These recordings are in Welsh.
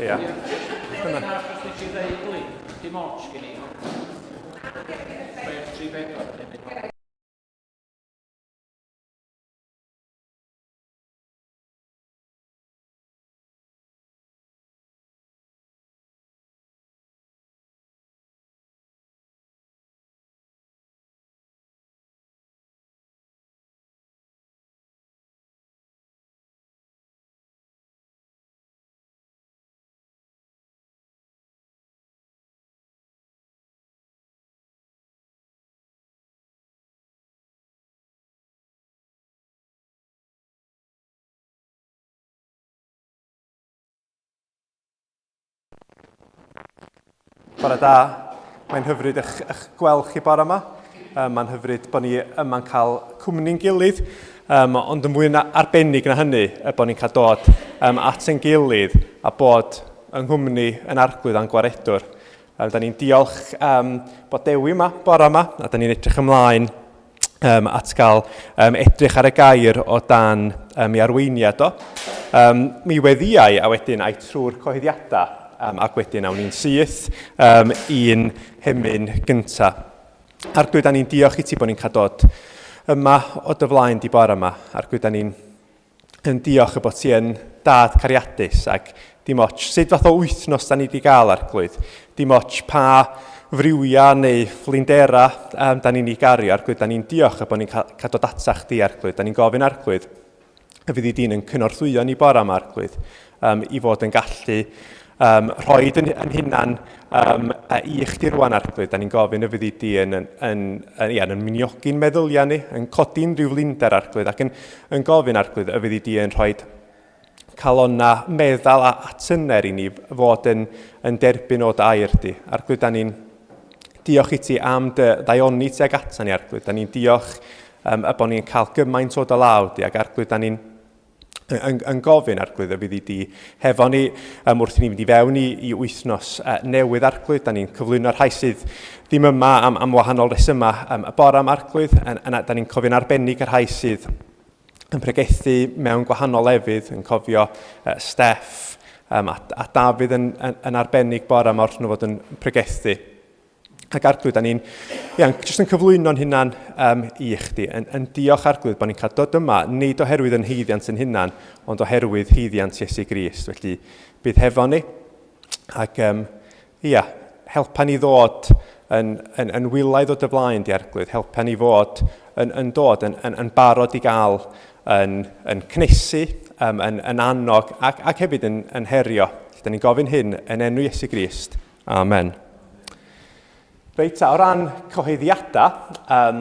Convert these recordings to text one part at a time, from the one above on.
Ia. Dyna. Achos nes i ddeud li, dim ots gen i. 6, 3, 4. Bore da. Mae'n hyfryd eich, eich gweld chi bore yma. Um, mae'n hyfryd bod ni yma'n cael cwmni'n gilydd, um, ond yn fwy na arbennig na hynny, y bod ni'n cael dod um, at ein gilydd a bod yng nghwmni yn arglwydd a'n gwaredwr. Um, da ni'n diolch um, bod Dewi yma bore yma, a da ni'n edrych ymlaen um, at gael um, edrych ar y gair o dan um, ei arweiniad o. Um, mi weddiau a wedyn a'i trwy'r cyhoeddiadau um, ac wedyn awn ni'n syth um, i'n hemyn gyntaf. Arglwydd, da ni'n diolch i ti bod ni'n cael dod yma o dy flaen di bore yma. Arglwydd, da ni'n yn diolch y bod ti yn dad cariadus ac dim ots sut fath o wythnos da ni wedi gael arglwydd. Dim ots pa friwia neu flindera um, da ni'n ei gario arglwydd. Da ni'n diolch y bod ni'n cael, cael dod atach di arglwydd. Da ni'n gofyn arglwydd y fyddi di'n yn cynorthwyo ni bore yma arglwydd um, i fod yn gallu um, rhoi yn, yn hunan um, i chdi rwan arglwydd. Da ni'n gofyn y fyddi di yn, yn, yn, yn, ia, yn miniogi'n meddyliau ni, yn codi'n rhyw flinder arglwydd, ac yn, yn gofyn arglwydd y fyddi di yn rhoi calonna meddal a atyner i ni fod yn, yn derbyn o dy air di. Arglwydd, da ni'n diolch i ti am dy ddaioni tuag ata ni, Arglwydd. Da ni'n diolch um, y bod ni'n cael gymaint o dy law di, ac Arglwydd, da ni'n yn, yn gofyn Arglwydd y fyddi di hefo ni um, wrth i ni fynd i fewn i, i wythnos uh, newydd Arglwydd. Da ni'n cyflwyno'r rhai sydd ddim yma am, am wahanol resymau um, y bore am Arglwydd. Yn, yn, da ni'n cofio'n arbennig y rhai sydd yn pregethu mewn gwahanol lefydd, yn cofio uh, Steff um, a, a Dafydd yn, yn, yn arbennig bore yma wrth nhw fod yn pregethu. Ac Arglwydd, da ni'n ia, jyst yn cyflwyno'n hunan um, i chdi, yn, yn diolch Arglwydd bod ni'n cael dod yma, nid oherwydd yn heiddiant yn hunan, ond oherwydd heiddiant Iesu Grist. Felly, bydd hefo ni, ac um, ia, helpa ni ddod yn, yn, yn wylaidd o dy flaen di Arglwydd, helpa ni fod yn, yn dod yn, yn, yn barod i gael yn, yn cnesu, um, yn, yn annog ac, ac hefyd yn, yn herio. Da ni'n gofyn hyn yn enw Iesu Grist. Amen. Reit, o ran cyhoeddiadau, um,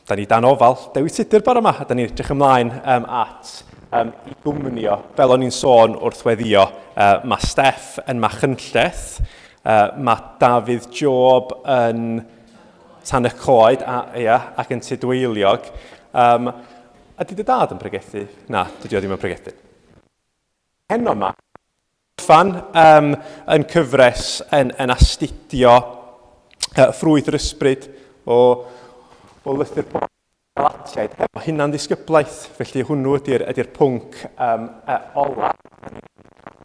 da ni dan ofal Dewi Tudur bore yma, a da ni'n edrych ymlaen um, at um, i gwmnio. Fel o'n i'n sôn wrth weddio, uh, mae Steff yn Machynlleth, uh, mae Dafydd Job yn Tan y Coed a, ia, ac yn Tudweiliog. Um, a di dy dad yn pregethu? Na, dydy o ddim yn pregethu. Heno yma, Fan um, yn cyfres yn, yn astudio uh, ffrwyth yr ysbryd o, o lythyr Paul Galatiaid hefo hunan ddisgyblaeth. Felly hwnnw ydy'r ydy pwnc um, uh, ola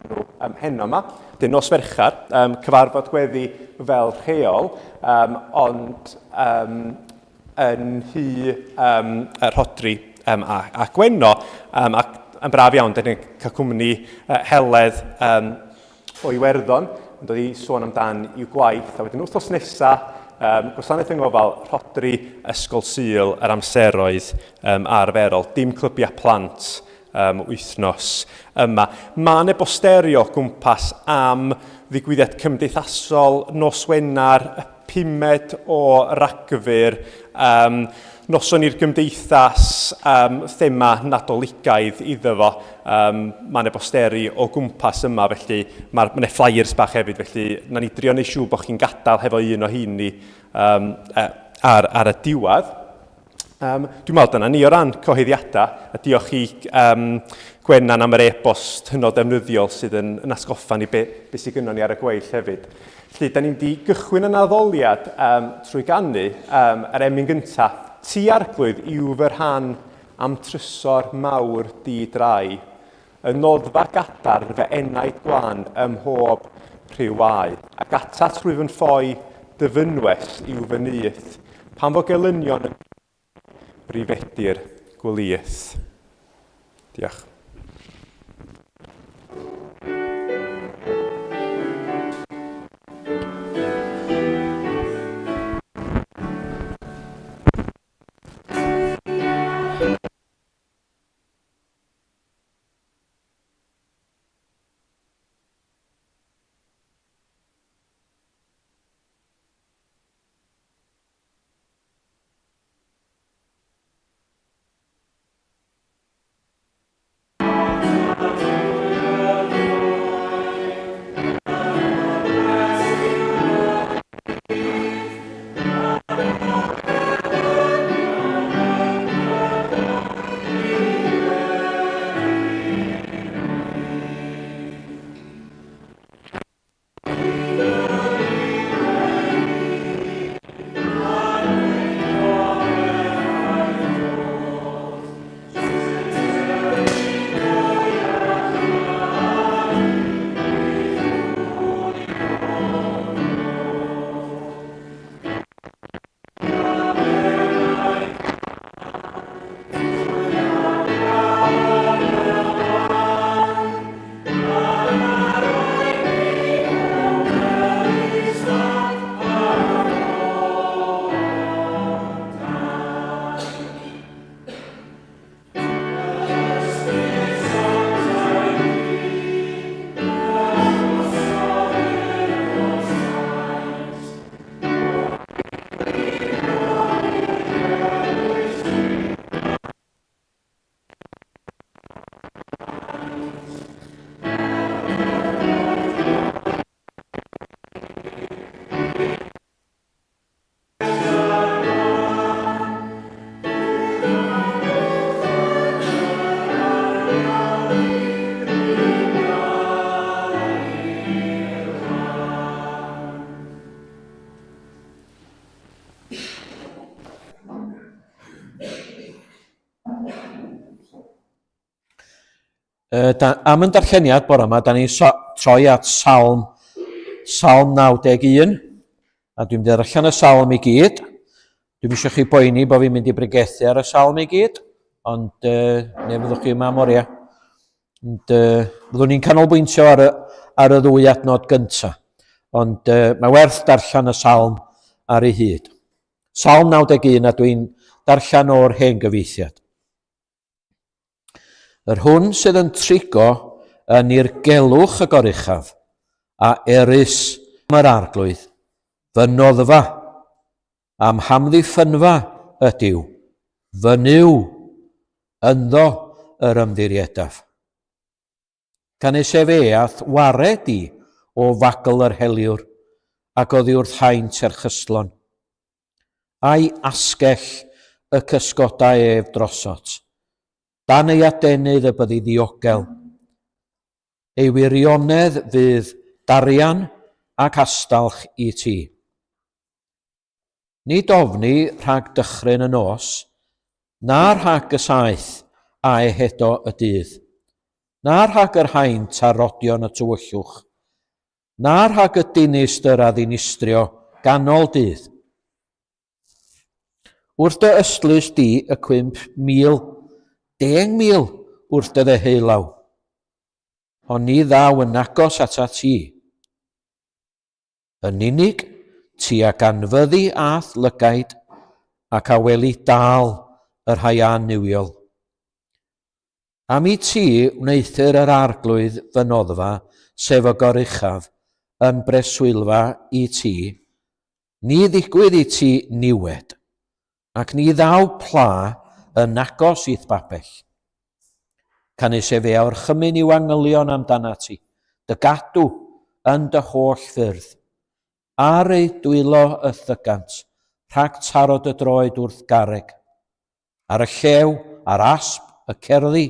nhw um, heno yma. Dyn nos Fercher, um, cyfarfod gweddi fel rheol, um, ond um, yn nhŷ um, Rhodri um, a, a Gwenno, um, ac yn braf iawn, dyn ni'n cael cwmni uh, Heledd um, o Iwerddon, yn dod i sôn amdan i'w gwaith, a wedyn wythnos nesaf, um, gwasanaeth yng ngofal Rhodri Ysgol Sul yr amseroedd um, arferol, dim clybiau plant um, wythnos yma. Mae yna bosteri o gwmpas am ddigwyddiad cymdeithasol nos Wener, y pumed o Ragfyr, um, noson i'r gymdeithas um, thema nadoligaidd iddo fo. Um, mae yna bosteri o gwmpas yma, felly mae yna flyers bach hefyd, felly na ni drio neu siŵr bod chi'n gadael hefo un o heini um, ar, ar y diwedd. Um, dwi'n meddwl dyna ni o ran cyhoeddiadau, a diolch i um, Gwenan am yr e-bost hynod defnyddiol sydd yn, yn atgoffa ni be, be sydd gynnon ni ar y gweill hefyd. Felly, da ni'n di gychwyn yn addoliad um, trwy ganu um, yr emyn gyntaf. Ti arglwydd yw fy rhan am trysor mawr di drai. Y noddfa gadarn fy enaid gwan ym mhob rhyw wae, ac atat rwyf yn ffoi dy fynwes yw fy nyth, pan fo gelynion yn brifedi'r gwlith. Diolch. Uh, da, am yn darlleniad bore yma, da ni'n so, troi at Salm, Salm 91, a dwi'n mynd i ddarllen y Salm i gyd. Dwi'n eisiau chi boeni bod fi'n mynd i bregethu ar y Salm i gyd, ond uh, neu fyddwch chi yma am oriau. Ond uh, fyddwn ni'n canolbwyntio ar y, ar y ddwy adnod gyntaf. Ond uh, mae werth darllen y Salm ar ei hyd. Salm 91, a dwi'n darllen o'r hen gyfieithiad. Yr hwn sydd yn trigo yn nirgelwch y goruchaf, a erys yr arglwydd, fy noddfa, a'm hamddiffynfa ydyw, fy Nuw, ynddo yr ymddiriedaf. Canys efe a'th wared di o fagl yr heliwr, ac oddi wrth haint erchystlon. A'i asgell y cysgoda ef drosot. Dan ei adenydd y byddi ddiogel. Ei wirionedd fydd darian ac astalch i ti. Nid ofni rhag dychryn y nos, na rhag y saeth a ehedo y dydd, na rhag yr haint a rodion y tywyllwch, na rhag y dinistr a ddinistrio ganol dydd. Wrth dy ystlys di y cwymp 1,000, 10,000 wrth dy ddeheulaw, ond ni ddaw yn agos atat ti. Yn unig, ti a ganfyddi a'th lygaid, ac a weli dâl y rhai annuwiol. Am i ti wneuthur yr Arglwydd fy noddfa, sef y Goruchaf, yn breswylfa i ti, ni ddigwydd i ti niwed, Ac ni ddaw pla yn agos i'th babell. Canys efe a orchymyn i'w angylion amdanat ti, dy gadw yn dy holl ffyrdd. Ar eu dwylo y'th ddygant, rhag taro dy droed wrth garreg. Ar y llew, a'r asp, y cerddi,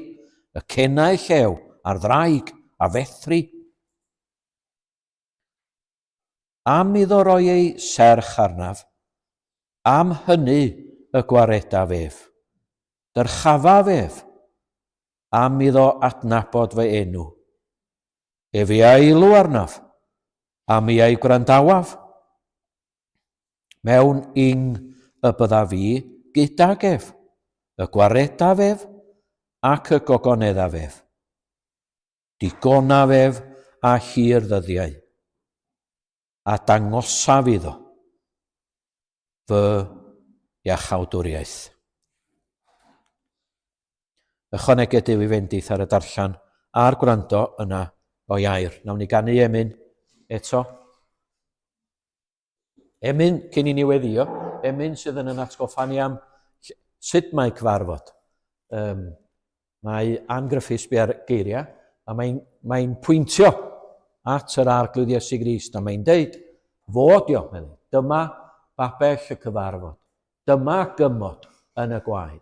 y cenau llew, a'r ddraig, a fethri. Am iddo roi ei serch arnaf, am hynny y gwaredaf ef. Dyrchafaf ef. am iddo adnabod fy enw. Efe a eilw arnaf, a mi a'i gwrandawaf. Mewn ing y byddaf fi gydag ef, y gwaredaf ef, ac y gogoneddaf ef. Digonaf ef a hir ddyddiau, a dangosaf iddo fy iachawdwriaeth. Ychwaneged Duw i fendith ar y darllen a'r gwrando yna o'i air. Nawn ni ganu emyn eto. Emyn, cyn i ni weddio, emyn sydd yn yn atgoffa ni am sut mae cyfarfod. Um, mae Ann Griffiths bia'r geiriau, a mae'n mae pwyntio at yr Arglwydd Iesu Grist, a mae'n deud, fod io, meddwl, dyma babell y cyfarfod, dyma gymod yn y gwaed,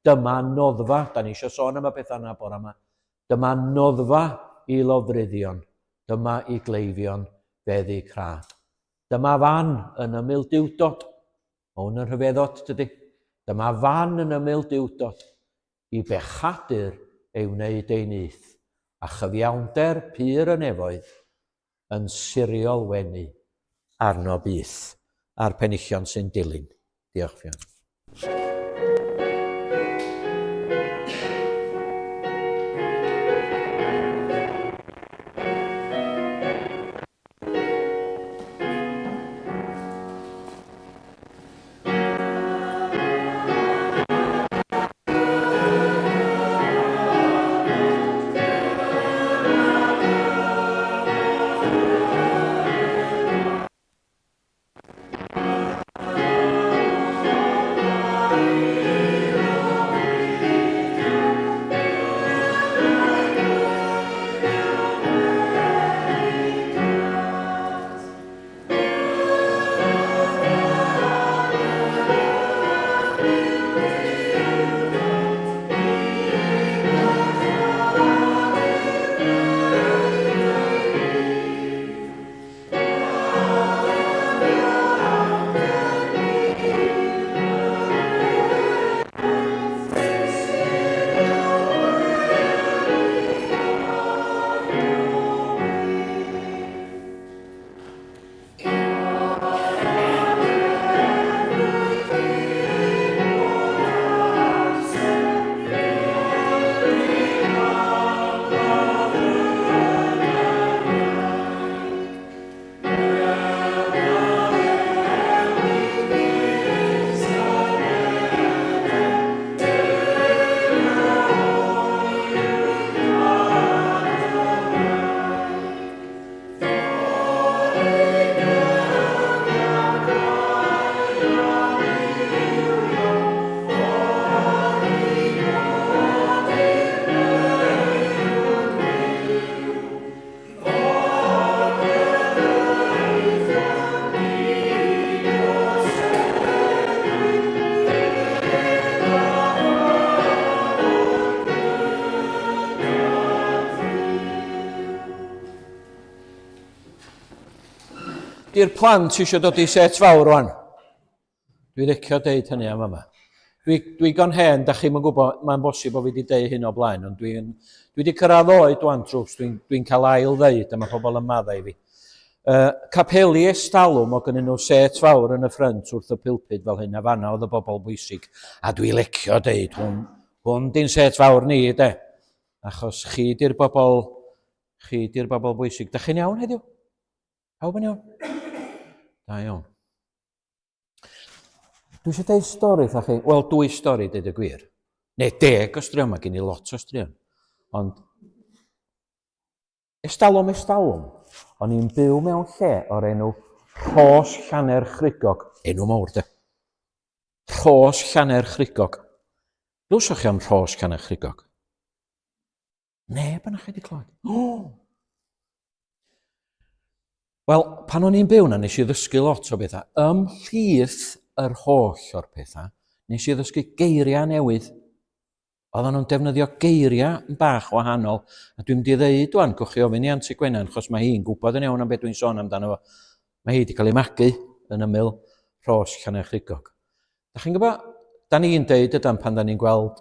dyma noddfa, da ni eisiau sôn am y pethau yna bore yma, dyma noddfa i lofruddion, Dyma i gleifion feddu crad. Dyma fan yn ymyl duwdod. Mae hwn yn rhyfeddod, dydy? Dyma fan yn ymyl duwdod i bechadur ei wneud ei nyth, a chyfiawnder pur y nefoedd yn siriol wenu arno byth, a'r penillion sy'n dilyn. Diolch, Ffion. Di'r plant eisiau dod i set fawr rwan. Dwi'n licio deud hynny am yma. Dwi, dwi gon hen, da chi'm yn gwybod, mae'n bosib bod fi wedi deud hyn o blaen, ond dwi'n dwi wedi cyrraedd oed wan trwps, dwi'n dwi cael ail ddeud a mae pobl yn maddau i fi. Uh, capeli estalwm, o gynnyn nhw set fawr yn y ffrynt wrth y pulpud fel hyn, a fanna oedd y bobl bwysig. A dwi licio deud, hwn, hwn di'n set fawr ni, de. Achos chi di'r bobl, chi di'r bobl bwysig. Da chi'n iawn heddiw? Pawb yn iawn? Da iawn. Dwi eisiau dweud stori wrtha chi. Wel, dwy stori, dweud y gwir. Neu deg o straeon, mae gen i lot o straeon. Ond, estalwm, estalwm, o'n i'n byw mewn lle o'r enw Rhos Llaner Chrugog. Enw mawr, de. Rhos Llaner Chrugog. Glywsoch chi am Rhos Llaner Chrugog? Neb yna chi wedi clywed. Oh! Wel, pan o'n i'n byw yna, nes i ddysgu lot o bethau. Ymhlith yr holl o'r pethau, nes i ddysgu geiriau newydd. Oedden nhw'n defnyddio geiriau yn bach wahanol. A dwi'n mynd i ddeud wan, gwch chi ofyn i Anti Gwenan, chos mae hi'n gwybod yn iawn am beth dwi'n sôn amdano fo. Mae hi wedi cael ei magu yn ymyl Rhos Llannerchrugog. Da chi'n gwybod, da ni'n deud ydan pan da ni'n gweld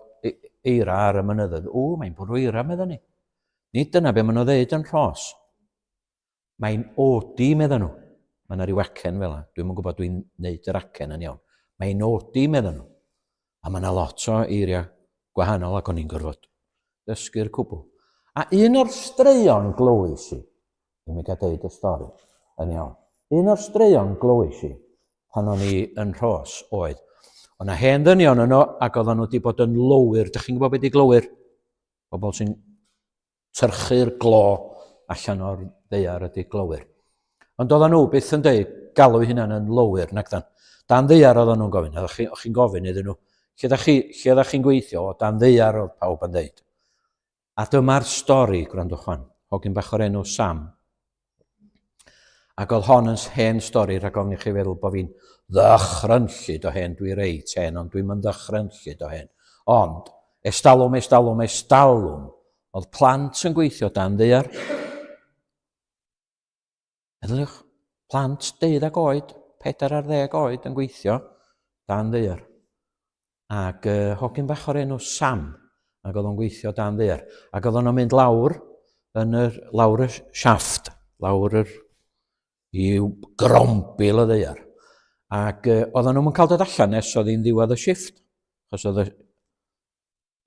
eira ar y mynyddoedd. O, mae'n bwrw eira, meddwn ni. Nid dyna be maen nhw'n ddeud yn rhos. Mae'n odi, meddyn nhw. Mae yna rhyw acen fel yna. Dwi'm yn gwybod dwi'n neud yr acen yn iawn. Mae'n odi, meddyn nhw. A mae yna lot o eiriau gwahanol ac o'n i'n gorfod dysgu'r cwbl. A un o'r straeon glywys i, i mi gael deud y stori yn iawn, un o'r straeon glywys i pan o'n i yn Rhos oedd, o'na na hen ddynion yno ac oedden nhw wedi bod yn lowyr. Dych chi'n gwybod beth di glowyr? Pobl sy'n tyrchu'r glo allan o'r ddaear ydy glowyr. Ond oedden nhw byth yn dweud galw eu hunain yn lowyr, nag dan. Dan ddaear oedden nhw'n gofyn, oeddech chi'n chi gofyn iddyn nhw, lle ydych chi, lle ydych chi'n gweithio? O, dan ddaear oedd pawb yn dweud. A dyma'r stori, gwrandwch fan, hogyn bach o'r enw Sam, Ac oedd hon yn hen stori, rhag ofn i chi feddwl bod fi'n ddychrynllyd o hen, dwi reit hen, ond dwi'n mynd ddychrynllyd o hen. Ond, estalwm, estalwm, estalwm, oedd plant yn gweithio dan ddaear. Meddyliwch, plant 12 oed, 14 oed yn gweithio dan ddaear. Ac uh, hogyn bach o'r enw Sam, ac oedd o'n gweithio dan ddaear. Ac oedd o'n mynd lawr yn yr, lawr y siafft, lawr yr, i grombil y ddaear. Ac uh, oedden nhw'n cael dod allan nes oedd hi'n ddiwedd y shifft, achos oedd y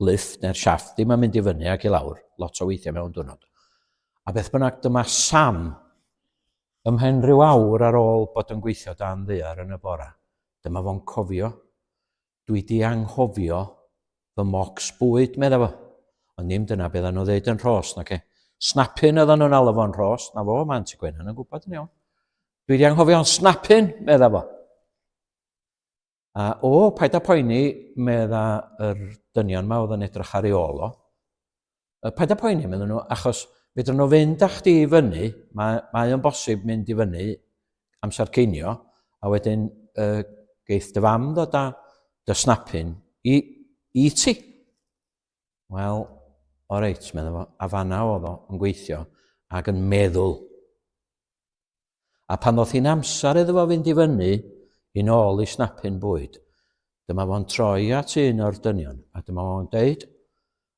lift neu'r siafft ddim yn mynd i fyny ac i lawr, lot o weithiau mewn diwrnod. A beth bynnag, dyma Sam ymhen rhyw awr ar ôl bod yn gweithio dan ddaear yn y bora. Dyma fo'n cofio. Dwi di anghofio fy mocs bwyd, medda fo. Ond ddim dyna beth nhw'n ddeud yn rhos, nac e. Snapyn oedden nhw'n alw fo'n rhos, na fo, mae Auntie Gwennan yn gwybod yn iawn. Dwi di anghofio'n snapyn, medda fo. A o, paid â poeni, medda yr dynion ma oedd yn edrych ar ei ôl o. Paid â poeni, medden nhw, achos fedrwn nhw fynd â chdi i fyny, mae, mae o'n bosib mynd i fyny amser ceinio, a wedyn uh, geith dy fam ddod â dy snapyn i, i ti. Wel, o reit, meddwl fo, a fanna oedd o yn gweithio ac yn meddwl. A pan ddoth hi'n amser iddo fo fynd i fyny i nôl i snapyn bwyd, dyma fo'n troi at un o'r dynion, a dyma fo'n deud,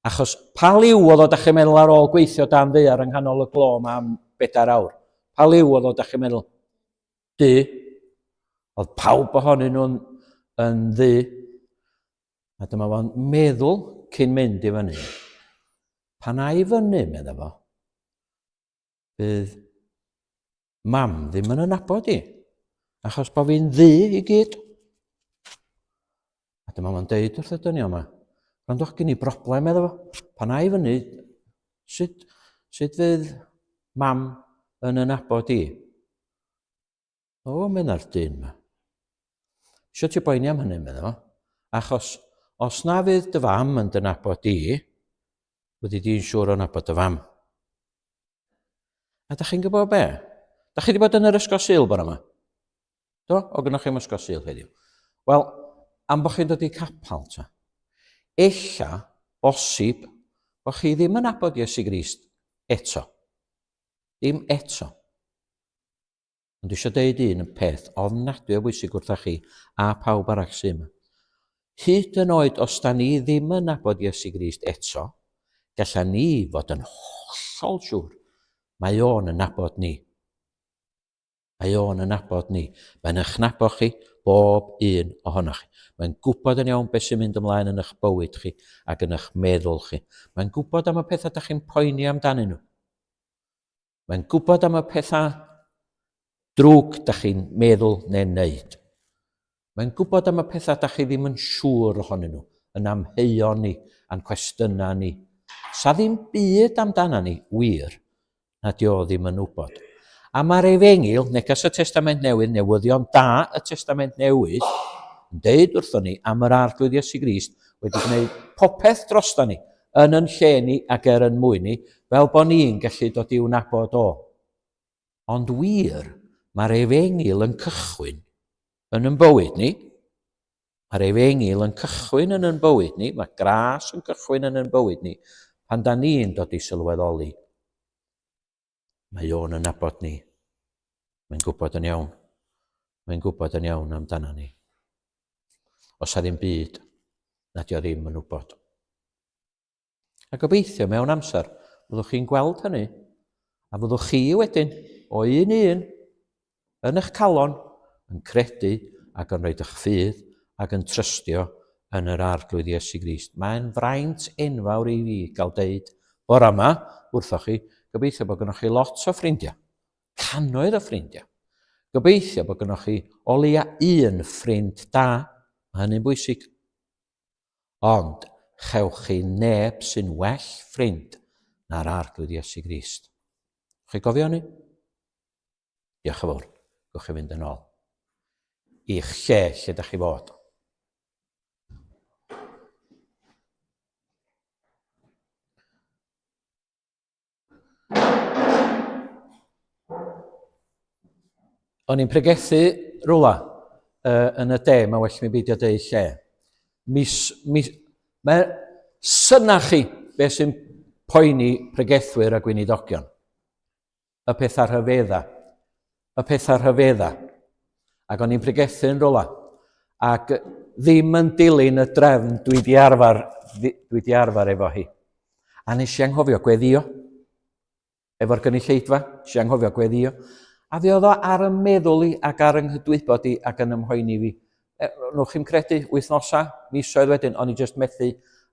achos pa liw oedd o, da chi'n meddwl, ar ôl gweithio dan ddaear yng nghanol y glo yma am bedair awr? Pa liw oedd o, da chi'n meddwl? Du. Oedd pawb ohonyn nhw'n yn ddu. A dyma fo'n meddwl cyn mynd i fyny. Pan ai fyny, medda fo, Bydd mam ddim yn y i, achos bod fi'n ddu i gyd. A dyma fo'n deud wrth y dynion yma, gwrandwch gen i broblem efo fo. Pan ai fyny, sut, sut fydd mam yn y nabod i? O, meddai'r dyn yma. Isio ti boeni am hynny, meddai fo. Achos os na fydd dy fam yn dy nabod di, fyddi di'n siŵr o nabod dy fam. A da chi'n gwybod be? Da chi wedi bod yn yr ysgol Sul bore yma? Do? O gynnwch chi'n ysgol Sul heddiw? Wel, am bod chi'n dod i capel ta. Ella, bosib, bod chi ddim yn nabod Iesu Grist eto. Dim eto. Ond dwi eisiau deud un peth ofnadwy o bwysig wrtha chi a pawb arall sy'n yma. Hyd yn oed os da ni ddim yn nabod Iesu Grist eto, galla ni fod yn hollol siŵr mae o'n yn nabod ni. Mae o'n yn nabod ni. Mae'n eich nabod chi, bob un ohonoch chi. Mae'n gwybod yn iawn beth sy'n mynd ymlaen yn eich bywyd chi ac yn eich meddwl chi. Mae'n gwybod am y pethau da chi'n poeni amdanyn nhw. Mae'n gwybod am y pethau drwg da chi'n meddwl neu'n neud. Mae'n gwybod am y pethau da chi ddim yn siŵr ohonyn nhw, yn amheuon ni a'n cwestiynau ni. Sa ddim byd amdana ni, wir, na di o ddim yn wybod. A mae'r Efengyl, neges y Testament Newydd, newyddion da y Testament Newydd, yn deud wrthon ni am yr Arglwydd Iesu Grist wedi gwneud popeth drosta ni, yn yn lle ni ac er yn mwyn ni, fel bod ni'n gallu dod i'w nabod o. Ond wir, mae'r efengyl yn cychwyn yn yn bywyd ni. Mae'r efengyl yn cychwyn yn yn bywyd ni, mae gras yn cychwyn yn yn bywyd ni, pan da ni'n dod i sylweddoli. Mae o'n yn nabod ni. Mae'n gwybod yn iawn. Mae'n gwybod yn iawn amdano ni. Os a ddim byd, nad o ddim yn wybod. A gobeithio mewn amser, fyddwch chi'n gweld hynny, a fyddwch chi wedyn, o un i un, yn eich calon, yn credu ac yn rhoi eich ffydd ac yn trystio yn yr Arglwydd Iesu Grist. Mae'n fraint enfawr i fi gael deud bore yma wrthoch chi, gobeithio bod gennych chi lot o ffrindiau, cannoedd o ffrindiau. Gobeithio bod gennych chi o leia un ffrind da, mae hynny'n bwysig. Ond chewch chi neb sy'n well ffrind na'r Arglwydd Iesu Grist. Chi gofio hynny? Diolch yn fawr. Gwch chi fynd yn ôl i'ch lle, lle da chi fod. O'n i'n pregethu rwla uh, yn y de, mae well mi beidio deud lle. Mis, mis, mae syna chi beth sy'n poeni pregethwyr a gweinidogion. Y pethau rhyfedda. Y pethau rhyfedda. Ac o'n i'n pregethu yn rwla. Ac ddim yn dilyn y drefn dwi di arfer, dwi di arfer efo hi. A nes i anghofio gweddio efo'r gynulleidfa, nes i anghofio gweddio. A fe oedd o ar y meddwl i ac ar yng nghydwybod i ac yn ymhoeni fi. E, nwch chi'm credu, wythnosau, misoedd wedyn, o'n i jyst methu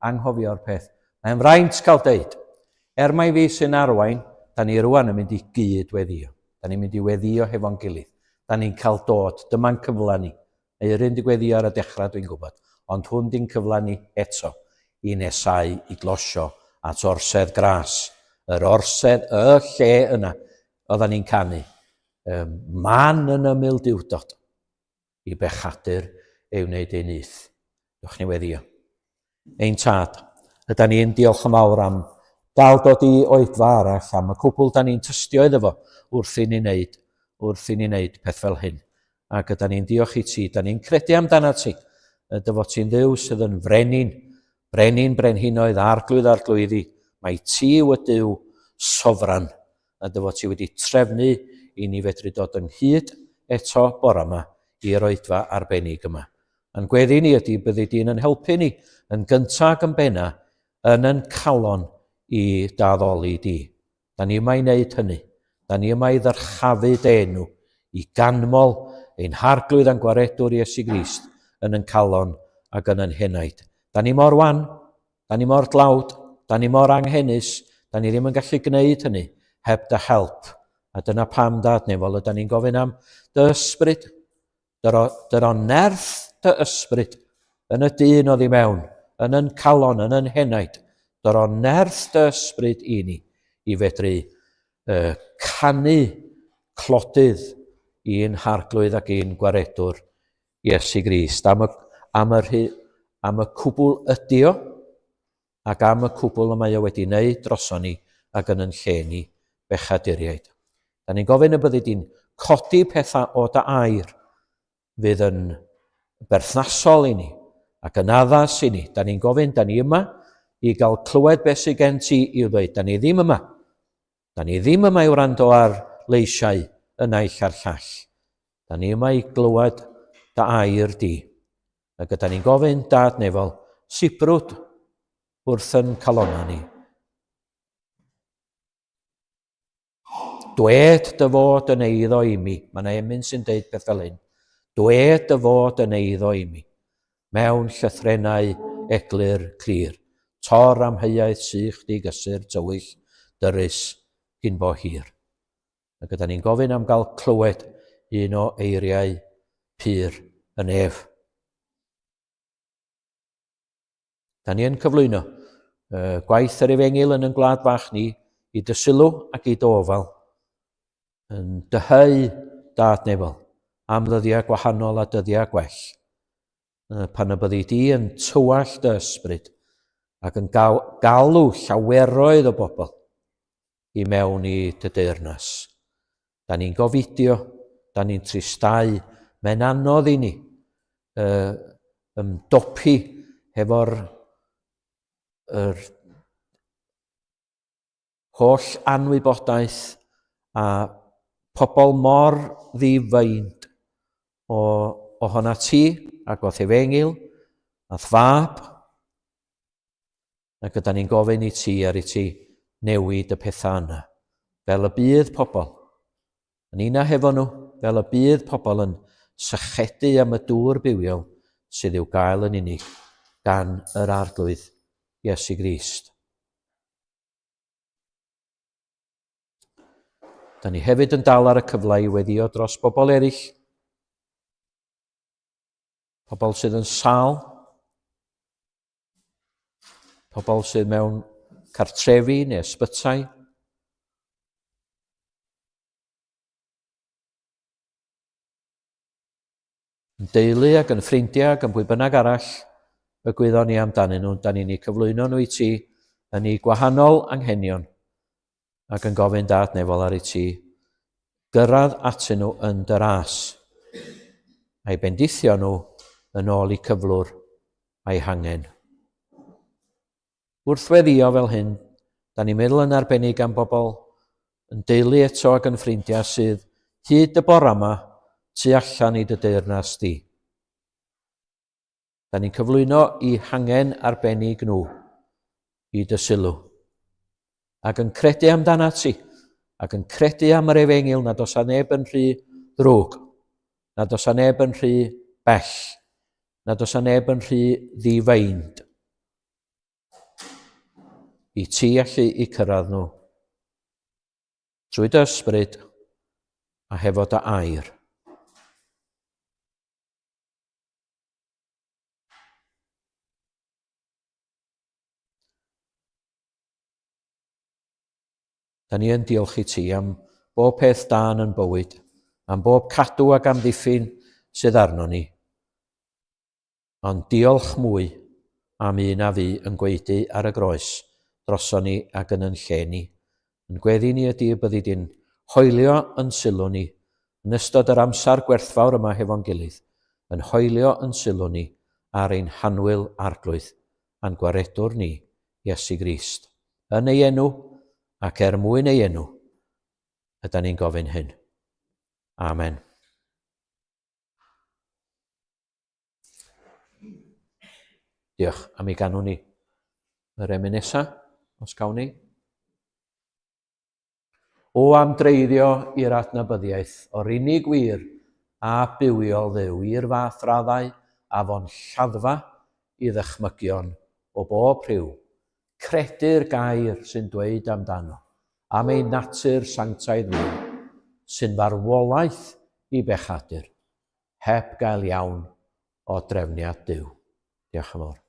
anghofio'r peth. Mae'n fraint cael deud, er mai fi sy'n arwain, da ni rwan yn mynd i gyd weddio. Da ni'n mynd i weddio hefo'n gilydd. Da ni'n cael dod, dyma'n cyfle ni. Euryn 'di gweddio ar y dechrau dwi'n gwybod, ond hwn di'n cyfle ni eto i nesáu i glosio at orsedd gras, yr orsedd, y lle yna oeddan ni'n canu, um, man yn ymyl duwdod i bechadur ei wneud ei nyth. Dewch ni weddio. Ein Tad, yda ni'n diolch yn fawr am gael dod i oedfa arall, am y cwbl da ni'n tystio iddo fo wrth i ni wneud, wrth i ni wneud peth fel hyn. Ac yda ni'n diolch i ti, da ni'n credu amdana ti, dy fod ti'n Dduw sydd yn frenin, brenin brenhinoedd, arglwydd arglwyddi, mai ti yw y Duw sofran, a dy fod ti wedi trefnu i ni fedru dod ynghyd eto bore yma i'r oedfa arbennig yma. A'n gweddi ni ydy byddi di'n yn helpu ni yn gyntaf ac yn benna yn yn calon i d'addoli di. Da ni yma i wneud hynny. Da ni yma i ddyrchafu dy enw, i ganmol ein Harglwydd a'n Gwaredwr Iesu Grist yn yn calon ac yn yn henaid. Da ni mor wan, da ni mor dlawd, da ni mor anghenus, da ni ddim yn gallu gwneud hynny heb dy help. A dyna pam, Dad Nefol, yda ni'n gofyn am dy ysbryd, Dyro, dyro nerth dy ysbryd yn y dyn oddi mewn, yn yn calon, yn yn henaid. Dyro nerth dy ysbryd i ni, i fedru uh, canu clodydd i'n harglwydd ac i'n gwaredwr Iesu Grist. Am y, am y, am y cwbl ydi o, ac am y cwbl y mae o wedi wneud droson ni ac yn yn lle ni, bechaduriaid. Da ni'n gofyn y byddi di'n codi pethau o dy air fydd yn berthnasol i ni ac yn addas i ni. Da ni'n gofyn, da ni yma i gael clywed beth sydd gen ti i'w ddweud. Da ni ddim yma. Da ni ddim yma i wrando ar leisiau y naill a'r llall. Da ni yma i glywed dy air di. A gyda ni'n gofyn, Dad nefol, sibrwd wrth yn calonna ni. Dwed dy fod yn eiddo i mi. Mae yna emyn sy'n deud peth fel hyn. Dwed dy fod yn eiddo i mi. Mewn llythrennau eglur clir. Tor amheuaeth sych di gysur tywyll dyrys cyn bo hir. A gyda ni'n gofyn am gael clywed un o eiriau pur y nef. Da ni yn cyflwyno uh, gwaith yr efengyl yn yn gwlad fach ni i dy sylw ac i dy ofal, yn dyheu dad nefol am ddyddiau gwahanol a dyddiau gwell, pan y byddi di yn tywallt dy ysbryd ac yn galw llaweroedd o bobl i mewn i dy deyrnas. Da ni'n gofidio, da ni'n tristau, mae'n anodd i ni uh, ymdopi hefo'r yr holl anwybodaeth a pobl mor ddifeind o ohona ti ac o'th efengyl a'th fab. Ac yda ni'n gofyn i ti ar i ti newid y pethau yna, fel y bydd pobl yn una hefo nhw, fel y bydd pobl yn sychedu am y dŵr bywiol sydd i'w gael yn unig gan yr Arglwydd Iesu Grist. Da ni hefyd yn dal ar y cyfle i weddio dros bobl eraill, pobl sydd yn sal, pobl sydd mewn cartrefi neu ysbytai, yn deulu ac yn ffrindiau ac yn pwy bynnag arall y gwyddon ni amdanyn nhw, da ni'n eu cyflwyno nhw i ti yn eu gwahanol anghenion ac yn gofyn dad nefol ar i ti gyrraedd atyn nhw yn dy ras a'i bendithio nhw yn ôl i cyflwr a'i hangen. Wrth weddïo fel hyn, da ni'n meddwl yn arbennig am bobl yn deulu eto ac yn ffrindiau sydd hyd y bora yma tu allan i dy deyrnas di. Da ni'n cyflwyno i hangen arbennig nhw i dy sylw. Ac yn credu amdana ti, ac yn credu am yr efengyl nad oes neb yn rhy ddrwg, nad oes neb yn rhy bell, nad oes neb yn rhy ddifeind. I ti allu i cyrraedd nhw. Trwy dy ysbryd a hefo dy air. Da ni yn diolch i ti am bob peth da yn yn bywyd, am bob cadw ac amddiffyn sydd arno ni. Ond diolch mwy am un a fu yn gwaedu ar y groes droson ni ac yn yn lle ni. Yn gweddi ni ydy y byddi di'n hoelio yn sylw ni yn ystod yr amser gwerthfawr yma hefo'n gilydd, yn hoelio yn sylw ni ar ein hannwyl Arglwydd a'n Gwaredwr ni, Iesu Grist. Yn ei enw, ac er mwyn ei enw, ydan ni'n gofyn hyn. Amen. Diolch am ei ganwn ni. Yr emyn nesa, os cawn ni. O am dreiddio i'r adnabyddiaeth o'r unig wir a bywiol Dduw i'r fath raddau a fo'n lladdfa i ddychmygion o bob rhyw. Credu'r gair sy'n dweud amdano, am ei natur sanctaidd wir, sy'n farwolaeth i bechadur. heb gael iawn o drefniad Duw. Diolch yn fawr.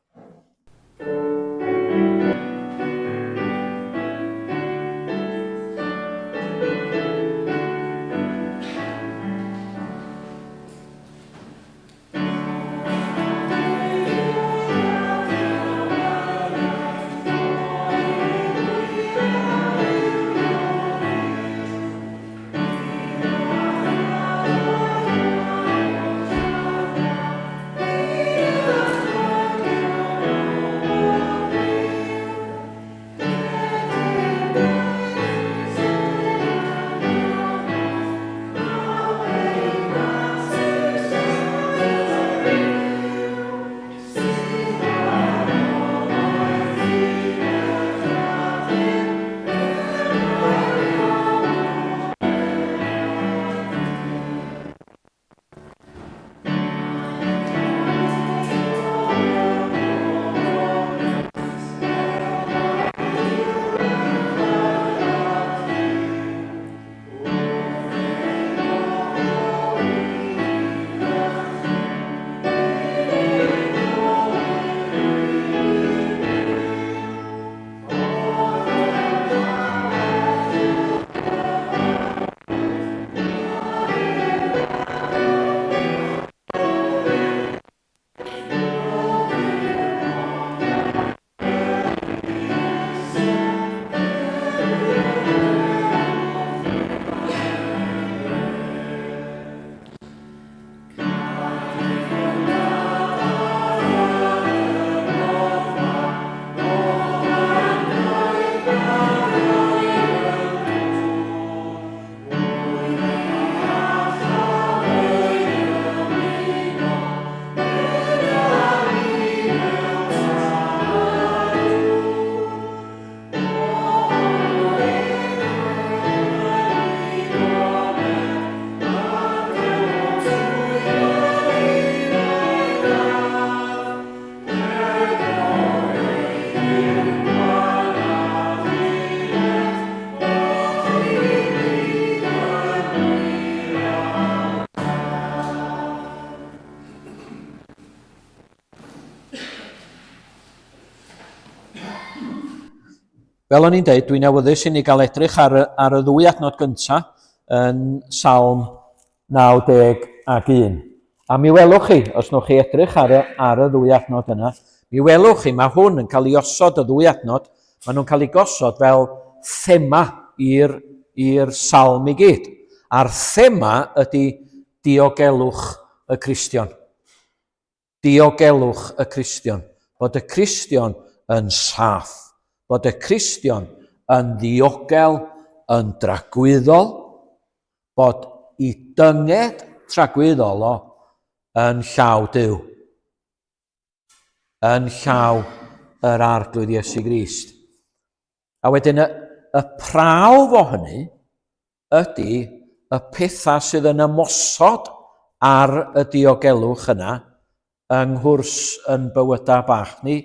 Fel o'n i'n deud, dwi'n awyddus i ni gael edrych ar y, ar y ddwy adnod gyntaf yn Salm 91. A mi welwch chi, os nwch chi edrych ar y, ar y ddwy adnod yna, mi welwch chi, mae hwn yn cael ei osod, y ddwy adnod, maen nhw'n cael ei gosod fel thema i'r i'r salm i gyd. A'r thema ydy diogelwch y Cristion. Diogelwch y Cristion. Bod y Cristion yn saff. Bod y Cristion yn ddiogel, yn dragwyddol. Bod i dynged tragwyddol o yn llaw Duw. Yn llaw yr Arglwydd Iesu Grist. A wedyn y, y prawf o hynny ydy y pethau sydd yn ymosod ar y diogelwch yna yng nghwrs yn bywydau bach ni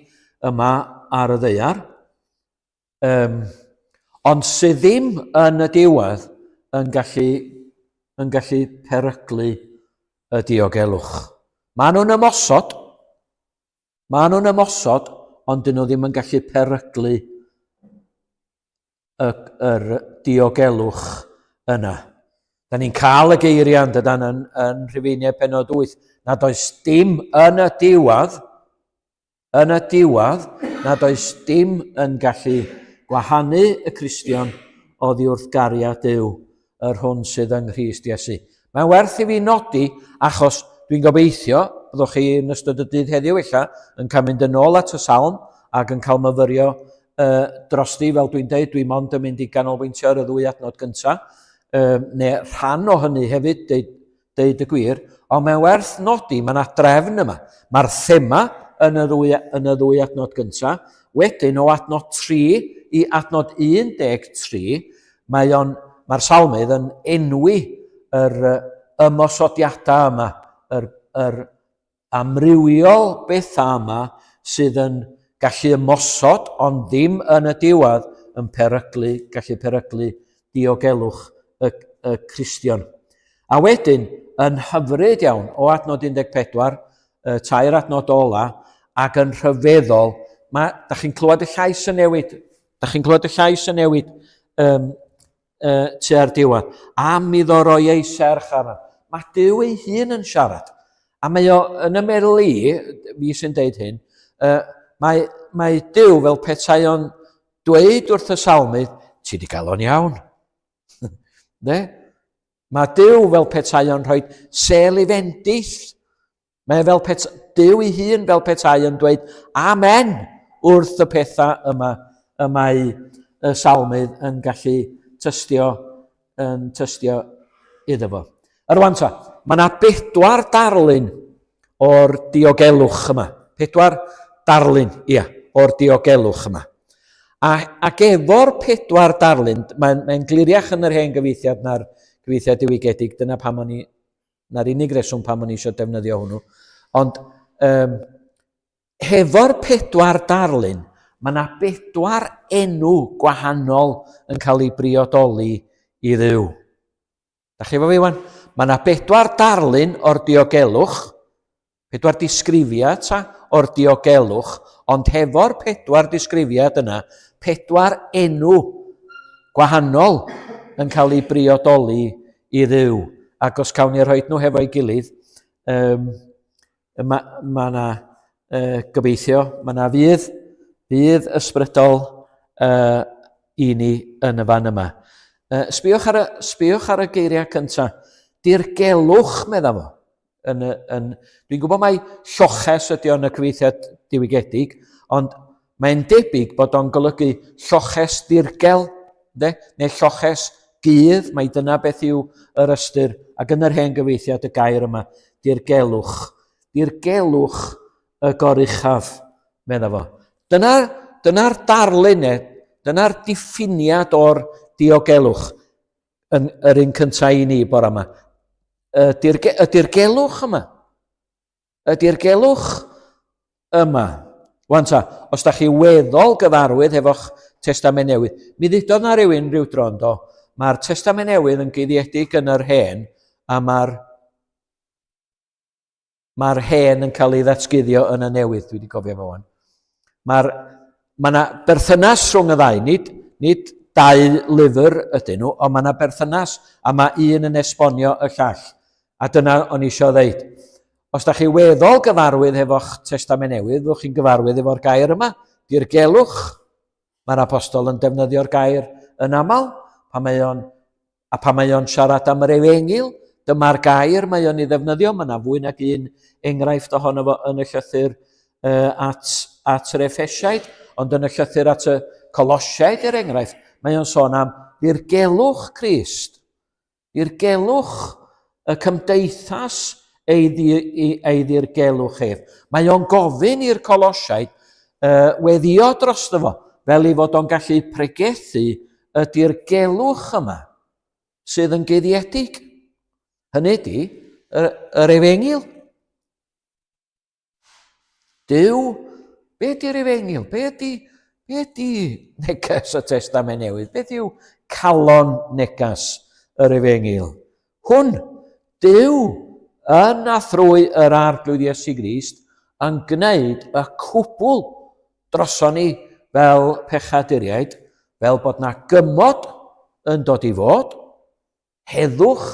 yma ar y ddaear, um, ond sydd ddim yn y diwedd yn gallu, yn gallu peryglu y diogelwch. Maen nhw'n ymosod, maen nhw'n ymosod, ond dyn nhw ddim yn gallu peryglu y, yr diogelwch yna. Da ni'n cael y geiriau yn dydan yn, yn Rhufeiniau penod 8, nad oes dim yn y diwedd, yn y diwedd, nad oes dim yn gallu gwahanu y Cristion oddi wrth gariad Duw, yr hwn sydd yng Nghrist Iesu. Mae'n werth i fi nodi, achos dwi'n gobeithio, byddwch chi yn ystod y dydd heddiw ella, yn cael mynd yn ôl at y salm ac yn cael myfyrio uh, drosti, fel dwi'n deud, dwi mond yn mynd i ganolbwyntio ar y ddwy adnod gyntaf, um, neu rhan o hynny hefyd, deud, deud y gwir, ond mae'n werth nodi, mae yna drefn yma. Mae'r thema yn y ddwy, yn y ddwy adnod gyntaf, wedyn o adnod 3 i adnod 13, mae o'n, mae'r salmydd yn enwi yr ymosodiadau yma, yr, yr amrywiol bethau yma sydd yn gallu ymosod ond ddim yn y diwedd yn peryglu, gallu peryglu diogelwch y, y Cristion. A wedyn, yn hyfryd iawn, o adnod 14, y tair adnod ola, ac yn rhyfeddol, mae, da chi'n clywed y llais yn newid, da chi'n clywed y llais yn newid um, uh, tua'r diwedd, am iddo roi ei serch arno. Mae Duw ei hun yn siarad. A mae o yn y meddwl i, fi sy'n deud hyn, uh, mae, mae Duw fel petai o'n dweud wrth y salmydd, ti wedi cael o'n iawn. ne? Mae Duw fel petai o'n rhoi sel i fendith Mae e fel pet, Duw ei hun fel petai yn dweud amen wrth y pethau yma y mae y salmydd yn gallu tystio, yn tystio iddo fo. Rwan ta, mae yna bedwar darlun o'r diogelwch yma. Pedwar darlun, ia, o'r diogelwch yma. A, ac efo'r pedwar darlun, mae'n mae gliriach yn yr hen gyfeithiad na'r gyfeithiad diwygiedig, dyna pam o'n i Na'r unig reswm pam o'n i eisiau defnyddio hwnnw. Ond um, hefo'r pedwar darlun, mae yna bedwar enw gwahanol yn cael ei briodoli i Dduw. Da chi efo fi wan? Mae yna bedwar darlun o'r diogelwch, Pedwar disgrifiad ta o'r diogelwch, ond hefo'r pedwar disgrifiad yna, pedwar enw gwahanol yn cael ei briodoli i Dduw. Ac os cawn ni rhoi nhw hefo'i gilydd, um, mae ma yna uh, gobeithio, mae yna fydd, fydd ysbrydol uh, i ni yn y fan yma. Uh, sbiwch, ar y, sbiwch ar y geiriau cyntaf. Dirgelwch, medda fo. Yn, yn, dwi'n gwybod mai lloches ydy o'n y cyfieithiad diwygiedig, ond mae'n debyg bod o'n golygu lloches ddirgel, de? neu lloches gudd, mai dyna beth yw yr ystyr, ac yn yr hen gyfieithiad y gair yma, dirgelwch. Dirgelwch y goruchaf, medda fo. Dyna'r dyna darlun, dyna'r diffiniad o'r diogelwch. yn yr un cyntaf i ni bore yma. Y, dirge, y dirgelwch yma. Y dirgelwch yma. Wan ta, os da chi weddol gyfarwydd efo'ch Testament Newydd, mi ddudodd na rhywun rhyw dro ynddo, mae'r Testament Newydd yn guddiedig yn yr hen, a mae'r Mae'r hen yn cael ei ddatguddio yn y newydd, dwi wedi cofio fo wan. Mae'r, mae yna berthynas rhwng y ddau, nid, Nid dau lyfr ydyn nhw, ond mae yna berthynas, a mae un yn esbonio y llall. A dyna o'n i eisiau ddeud. Os da chi weddol gyfarwydd hefo'ch Testament Newydd, fyddwch chi'n gyfarwydd efo'r gair yma, dirgelwch. Mae'r apostol yn defnyddio'r gair yn aml pan mae o'n A pan mae o'n siarad am yr efengyl, dyma'r gair mae o'n ei ddefnyddio. Mae yna fwy nag un enghraifft ohono fo yn y llythyr uh, at, at yr Effesiaid, ond yn y llythyr at y Colosiaid, er enghraifft, mae o'n sôn am ddirgelwch Crist, dirgelwch y cymdeithas ei, ddi, ei ddirgelwch ef. Mae o'n gofyn i'r Colosiaid uh, weddio drosto fo, fel ei fod o'n gallu pregethu y dirgelwch yma sydd yn guddiedig. Hynny ydy, yr, yr efengyl. Duw, be ydy'r efengyl? Be ydy, be ydy neges y Testament Newydd? Beth yw calon neges yr efengyl? Hwn, Duw, yn a thrwy yr Arglwydd Iesu Grist, yn gwneud y cwbl droson ni fel pechaduriaid, fel bod na gymod yn dod i fod, heddwch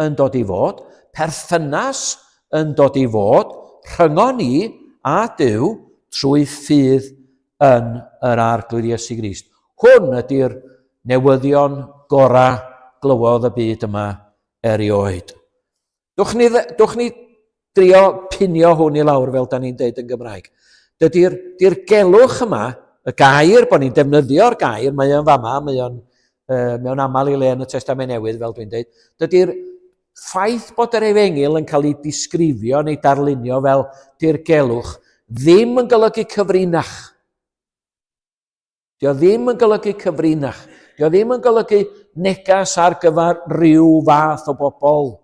yn dod i fod, perthynas yn dod i fod rhyngon ni a Duw trwy ffydd yn yr Arglwydd Iesu Grist. Hwn ydy'r newyddion gorau glywodd y byd yma erioed. Dwch ni, dwch ni drio pinio hwn i lawr fel da ni'n deud yn Gymraeg. Dydy'r dirgelwch yma, y gair, bod ni'n defnyddio'r gair, mae o'n fama, mae o'n uh, mewn aml i le yn y Testament Newydd, fel dwi'n deud, dydy'r ffaith bod yr efengyl yn cael ei disgrifio neu darlunio fel dirgelwch ddim yn golygu cyfrinach. Dio ddim yn golygu cyfrinach. Dio ddim yn golygu negas ar gyfer rhyw fath o bobl.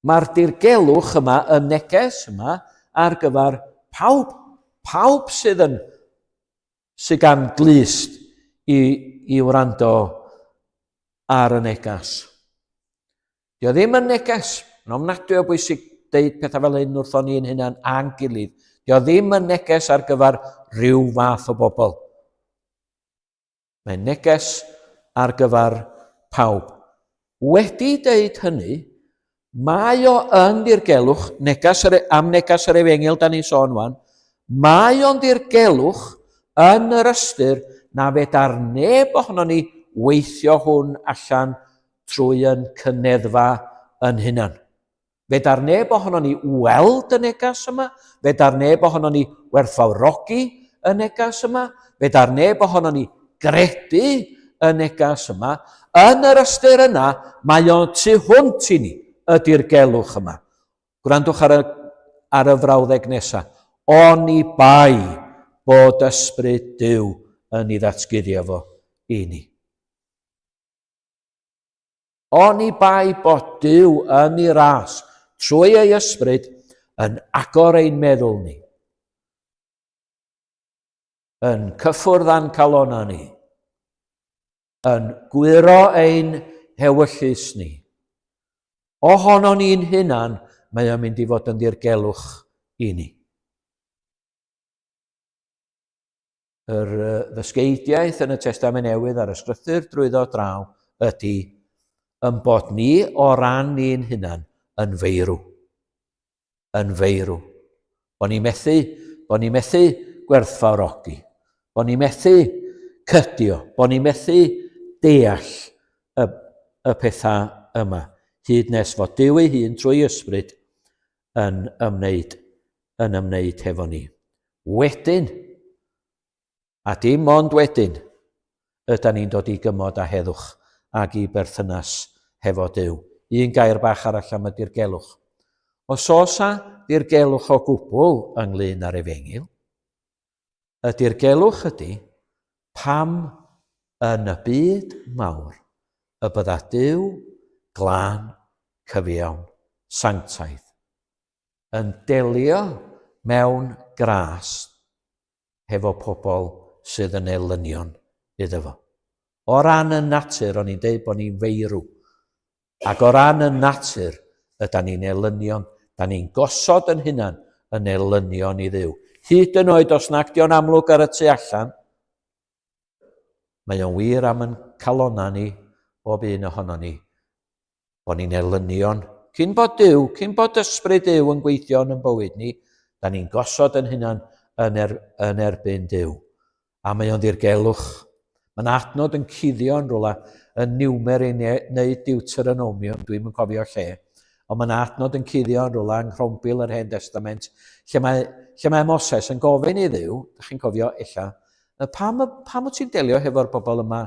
Mae'r dirgelwch yma, y neges yma, ar gyfer pawb. Pawb sydd yn sydd gan glust i, i wrando ar y negas. Dio ddim yn neges. Mae'n ofnadwy o bwysig deud pethau fel hyn wrthon ni'n hunan a'n gilydd. Dio ddim yn neges ar gyfer rhyw fath o bobl. Mae'n neges ar gyfer pawb. Wedi deud hynny, mae o yn ddirgelwch, neges yr, am neges yr efengyl da ni'n sôn wan, mae o'n ddirgelwch yn yr ystyr na fedar neb ohono ni weithio hwn allan trwy yn cyneddfa yn hunan. Fedar neb ohono ni weld y negas yma, fedar neb ohono ni werthfawrogi y negas yma, fedar neb ohono ni gredu y negas yma. Yn yr ystyr yna, mae o'n tu hwnt i ni, y dirgelwch yma. Gwrandwch ar y, ar y frawddeg nesaf. Oni bai bod ysbryd Duw yn ei ddatguddio fo i ni. Oni bai bod Duw yn ei ras, trwy ei ysbryd, yn agor ein meddwl ni, yn cyffwrdd â'n calonnau ni, yn gwyro ein hewyllys ni. Ohono ni'n hunan, mae o'n mynd i fod yn ddirgelwch i ni. Yr ddysgeidiaeth yn y Testament Newydd a'r Ysgrythur drwyddo draw ydy yn bod ni o ran ni'n hunan yn feirw. Yn feirw. Bo ni methu, bo ni methu gwerthfawrogi. Bo ni methu cydio. Bo ni methu deall y, y pethau yma. Hyd nes fod Duw ei hun trwy ysbryd yn ymwneud yn ymwneud hefo ni. Wedyn, a dim ond wedyn, yda ni'n dod i gymod a heddwch ag i berthynas hefo Duw. Un gair bach arall am y dirgelwch. Os oes a dirgelwch o gwbl ynglyn â'r efengyl, y dirgelwch ydy pam yn y byd mawr y bydda Duw glân, cyfiawn, sanctaidd yn delio mewn gras hefo pobl sydd yn elynion iddo fo. O ran y natur, o'n i'n deud bod ni'n feirw. Ac o ran y natur, yda ni'n elynion, da ni'n gosod yn hunan yn elynion i Dduw. Hyd yn oed os nag dio'n amlwg ar y tu allan. Mae o'n wir am yn calonnau ni, bob un ohono ni, bod ni'n elynion. Cyn bod Duw, cyn bod ysbryd Duw yn gweithio yn yn bywyd ni, da ni'n gosod yn hunan yn, er, yn erbyn Duw. A mae o'n ddirgelwch. Mae'n adnod yn cuddio yn rhywle yn Niwmer neu Deuteronomium, dwi'n yn cofio lle. Ond mae'n adnod yn cuddio yn rhywle yng Nghrombil yr Hen Testament, lle mae, lle mae Moses yn gofyn i Dduw, da chi'n cofio ella, pam, pam wyt ti'n delio hefo'r bobl yma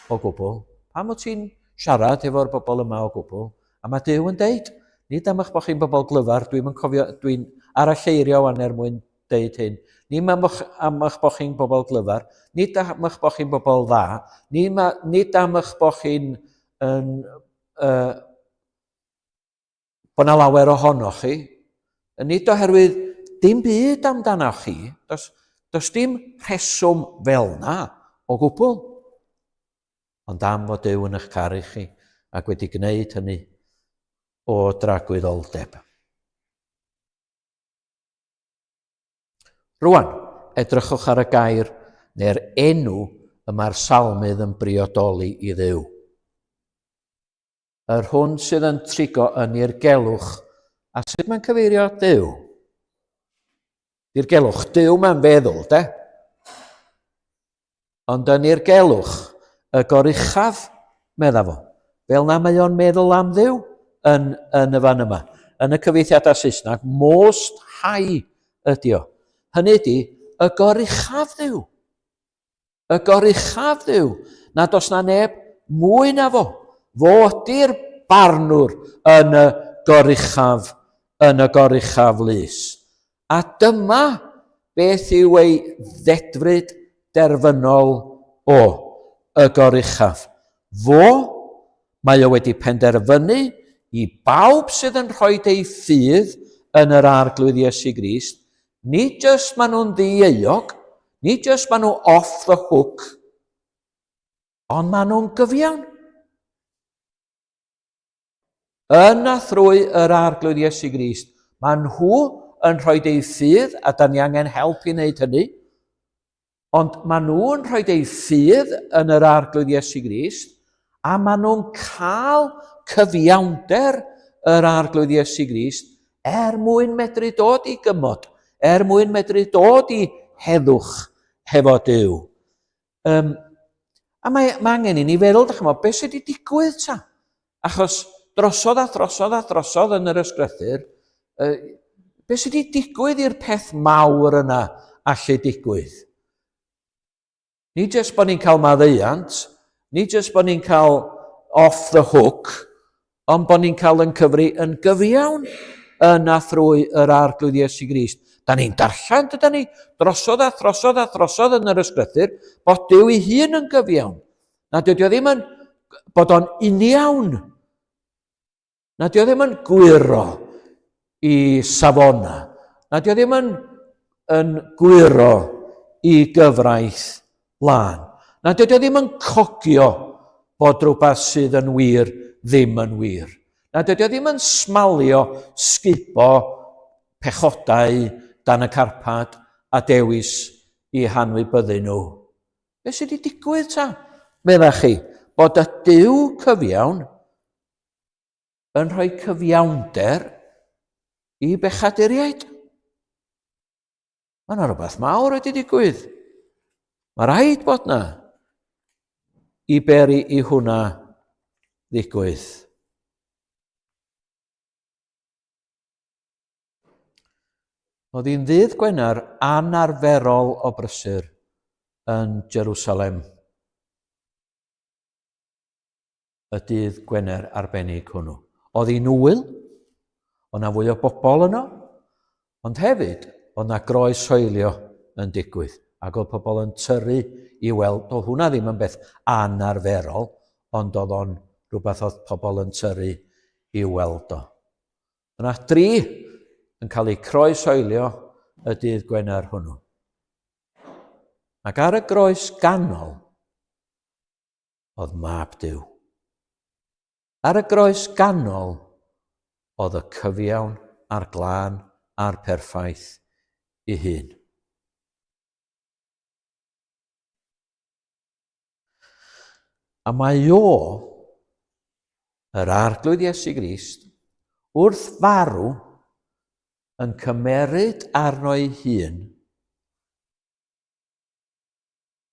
o gwbl? Pam wyt ti'n siarad hefo'r bobl yma o gwbl? A mae Duw yn deud, nid am eich bod chi'n bobl glyfar, dwi'n yn cofio, dwi'n aralleirio wan er mwyn deud hyn. Nid am eich, am eich bod chi'n bobl glyfar, nid am eich bod chi'n bobl dda, nid, ma, nid am eich bod chi'n yn, uh, bod na lawer ohonoch chi, nid oherwydd dim byd amdanoch chi, does, does dim rheswm fel na o gwbl. Ond am fod Duw yn eich caru chi ac wedi gwneud hynny o dragwyddoldeb. Rwan, edrychwch ar y gair neu'r enw y mae'r salmydd yn briodoli i Dduw. Yr hwn sydd yn trigo yn dirgelwch. A sut mae'n cyfeirio at Dduw? Dirgelwch, Duw mae'n feddwl, de? Ond yn dirgelwch, y goruchaf, medda fo. Fel na mae o'n meddwl am Dduw yn, yn y fan yma. Yn y cyfieithiadau Saesneg, most high ydi o. Hynny ydi, y goruchaf Dduw. Y goruchaf Dduw, nad oes na neb mwy na fo. Fo ydy'r barnwr yn y goruchaf, yn y goruchaf lys. A dyma beth yw ei ddedfryd derfynol o, y goruchaf. Fo, mae o wedi penderfynu i bawb sydd yn rhoi ei ffydd yn yr Arglwydd Iesu Grist, Nid jyst maen nhw'n ddi-euog, nid jyst maen nhw off the hook, ond maen nhw'n gyfiawn. Yn a thrwy yr Arglwydd Iesu Grist, maen nhw yn rhoi eu ffydd, a da ni angen help i wneud hynny, Ond maen nhw'n rhoi eu ffydd yn yr Arglwydd Iesu Grist, a maen nhw'n cael cyfiawnder yr Arglwydd Iesu Grist er mwyn medru dod i gymod, er mwyn medru dod i heddwch hefo Duw. Um, a mae, mae angen i ni feddwl, dych chi'n beth sydd wedi digwydd ta? Achos drosodd a throsodd a throsodd yn yr ysgrythur, uh, beth sydd wedi digwydd i'r peth mawr yna allu digwydd? Nid jyst bod ni'n cael maddeuant, nid jyst bod ni'n cael off the hook, ond bod ni'n cael yn cyfri yn gyfiawn yn a thrwy yr Arglwydd Iesu Grist. Da ni'n darllen, dyda ni, drosodd a throsodd a throsodd yn yr ysgrythur, bod Duw ei hun yn gyfiawn. Na dydy o ddim yn bod o'n uniawn. Na dydy o ddim yn gwyro i safona. Na dydy o ddim yn, yn gwyro i gyfraith lân. Na dydy o ddim yn cogio bod rhywbeth sydd yn wir ddim yn wir. Na dydy o ddim yn smalio sgubo pechodau dan y carpad a dewis i hanwybyddu nhw. Be sydd wedi digwydd ta? Medda chi, bod y Duw cyfiawn yn rhoi cyfiawnder i bechaduriaid. Mae yna rhywbeth mawr wedi digwydd. Mae rhaid bod yna i beri i hwnna ddigwydd. Oedd hi'n ddydd Gwener anarferol o brysur yn Jerusalem. Y dydd Gwener arbennig hwnnw. Oedd hi'n ŵyl, oedd na fwy o bobl yno, ond hefyd oedd na groeshoelio yn digwydd, ac oedd pobl yn tyrru i weld, doedd hwnna ddim yn beth anarferol, ond oedd o'n rhywbeth oedd pobl yn tyrru i weld o. Yna dri yn cael eu croeshoelio y dydd Gwener hwnnw. Ac ar y groes ganol oedd mab Duw. Ar y groes ganol oedd y cyfiawn a'r glân a'r perffaith i hun. A mae o, yr Arglwydd Iesu Grist, wrth farw, yn cymeryd arno ei hun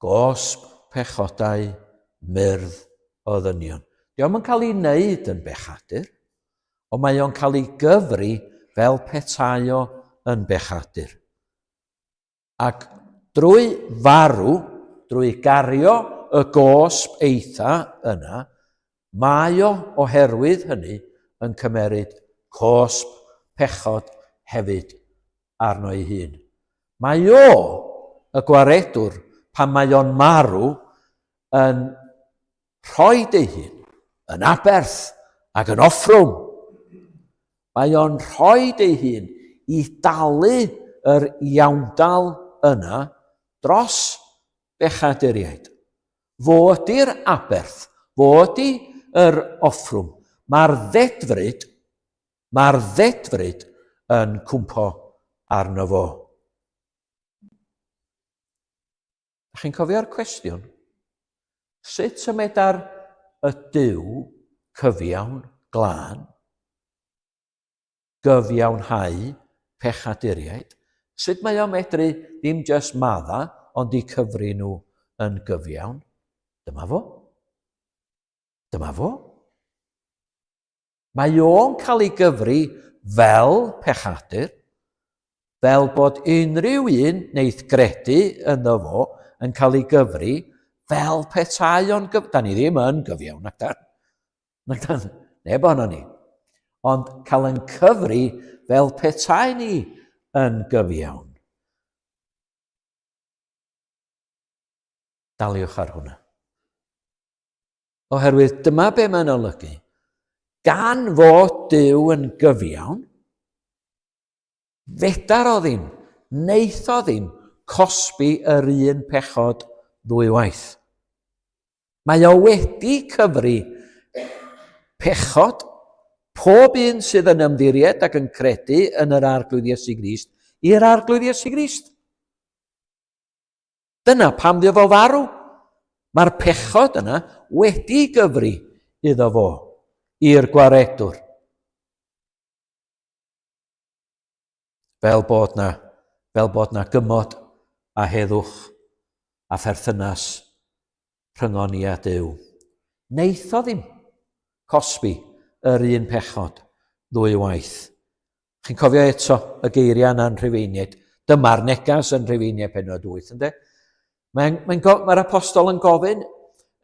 gosb pechodau myrdd o ddynion. Dio'm yn cael ei wneud yn bechadur, ond mae o'n cael ei gyfri fel petai o yn bechadur. Ac drwy farw, drwy gario y gosb eitha yna, mae o oherwydd hynny yn cymeryd cosb pechod hefyd arno ei hun. Mae o, y gwaredwr, pan mae o'n marw, yn rhoi ei hun yn aberth ac yn offrwm. Mae o'n rhoi ei hun i dalu yr iawndal yna dros bechaduriaid. Fo ydy'r aberth, fo ydy yr offrwm. Mae'r ddedfryd, mae'r ddedfryd yn cwmpo arno fo. Da chi'n cofio'r cwestiwn? Sut y medar y Duw cyfiawn glân gyfiawnhau pechaduriaid? Sut mae o'n medru ddim jyst madda, ond i cyfri nhw yn gyfiawn? Dyma fo. Dyma fo. Mae o'n cael ei gyfri fel pechadur, fel bod unrhyw un wneith gredu ynddo fo yn cael ei gyfri fel petai o'n gyf... Da ni ddim yn gyfiawn, nac dan. Nac dan, neb ohono ni. Ond cael yn cyfri fel petai ni yn gyfiawn. Daliwch ar hwnna. Oherwydd dyma be mae'n olygu. Gan fod Duw yn gyfiawn, fedar o ddim, wneith o ddim cosbi yr un pechod ddwywaith. Mae o wedi cyfri pechod pob un sydd yn ymddiried ac yn credu yn yr Arglwydd Iesu Grist i'r Arglwydd Iesu Grist. Dyna pam ddio fo farw. Mae'r pechod yna wedi gyfri iddo fo, i'r gwaredwr. Fel bod na, fel bod na gymod a heddwch a pherthynas rhyngon ni a Duw. Neith o ddim cosbi yr un pechod ddwy waith. Chi'n cofio eto y geiriau yna yn Rhufeiniaid. Dyma'r negas yn Rhufeiniaid penod 8, ynddo? Mae'n, mae mae'r apostol yn gofyn,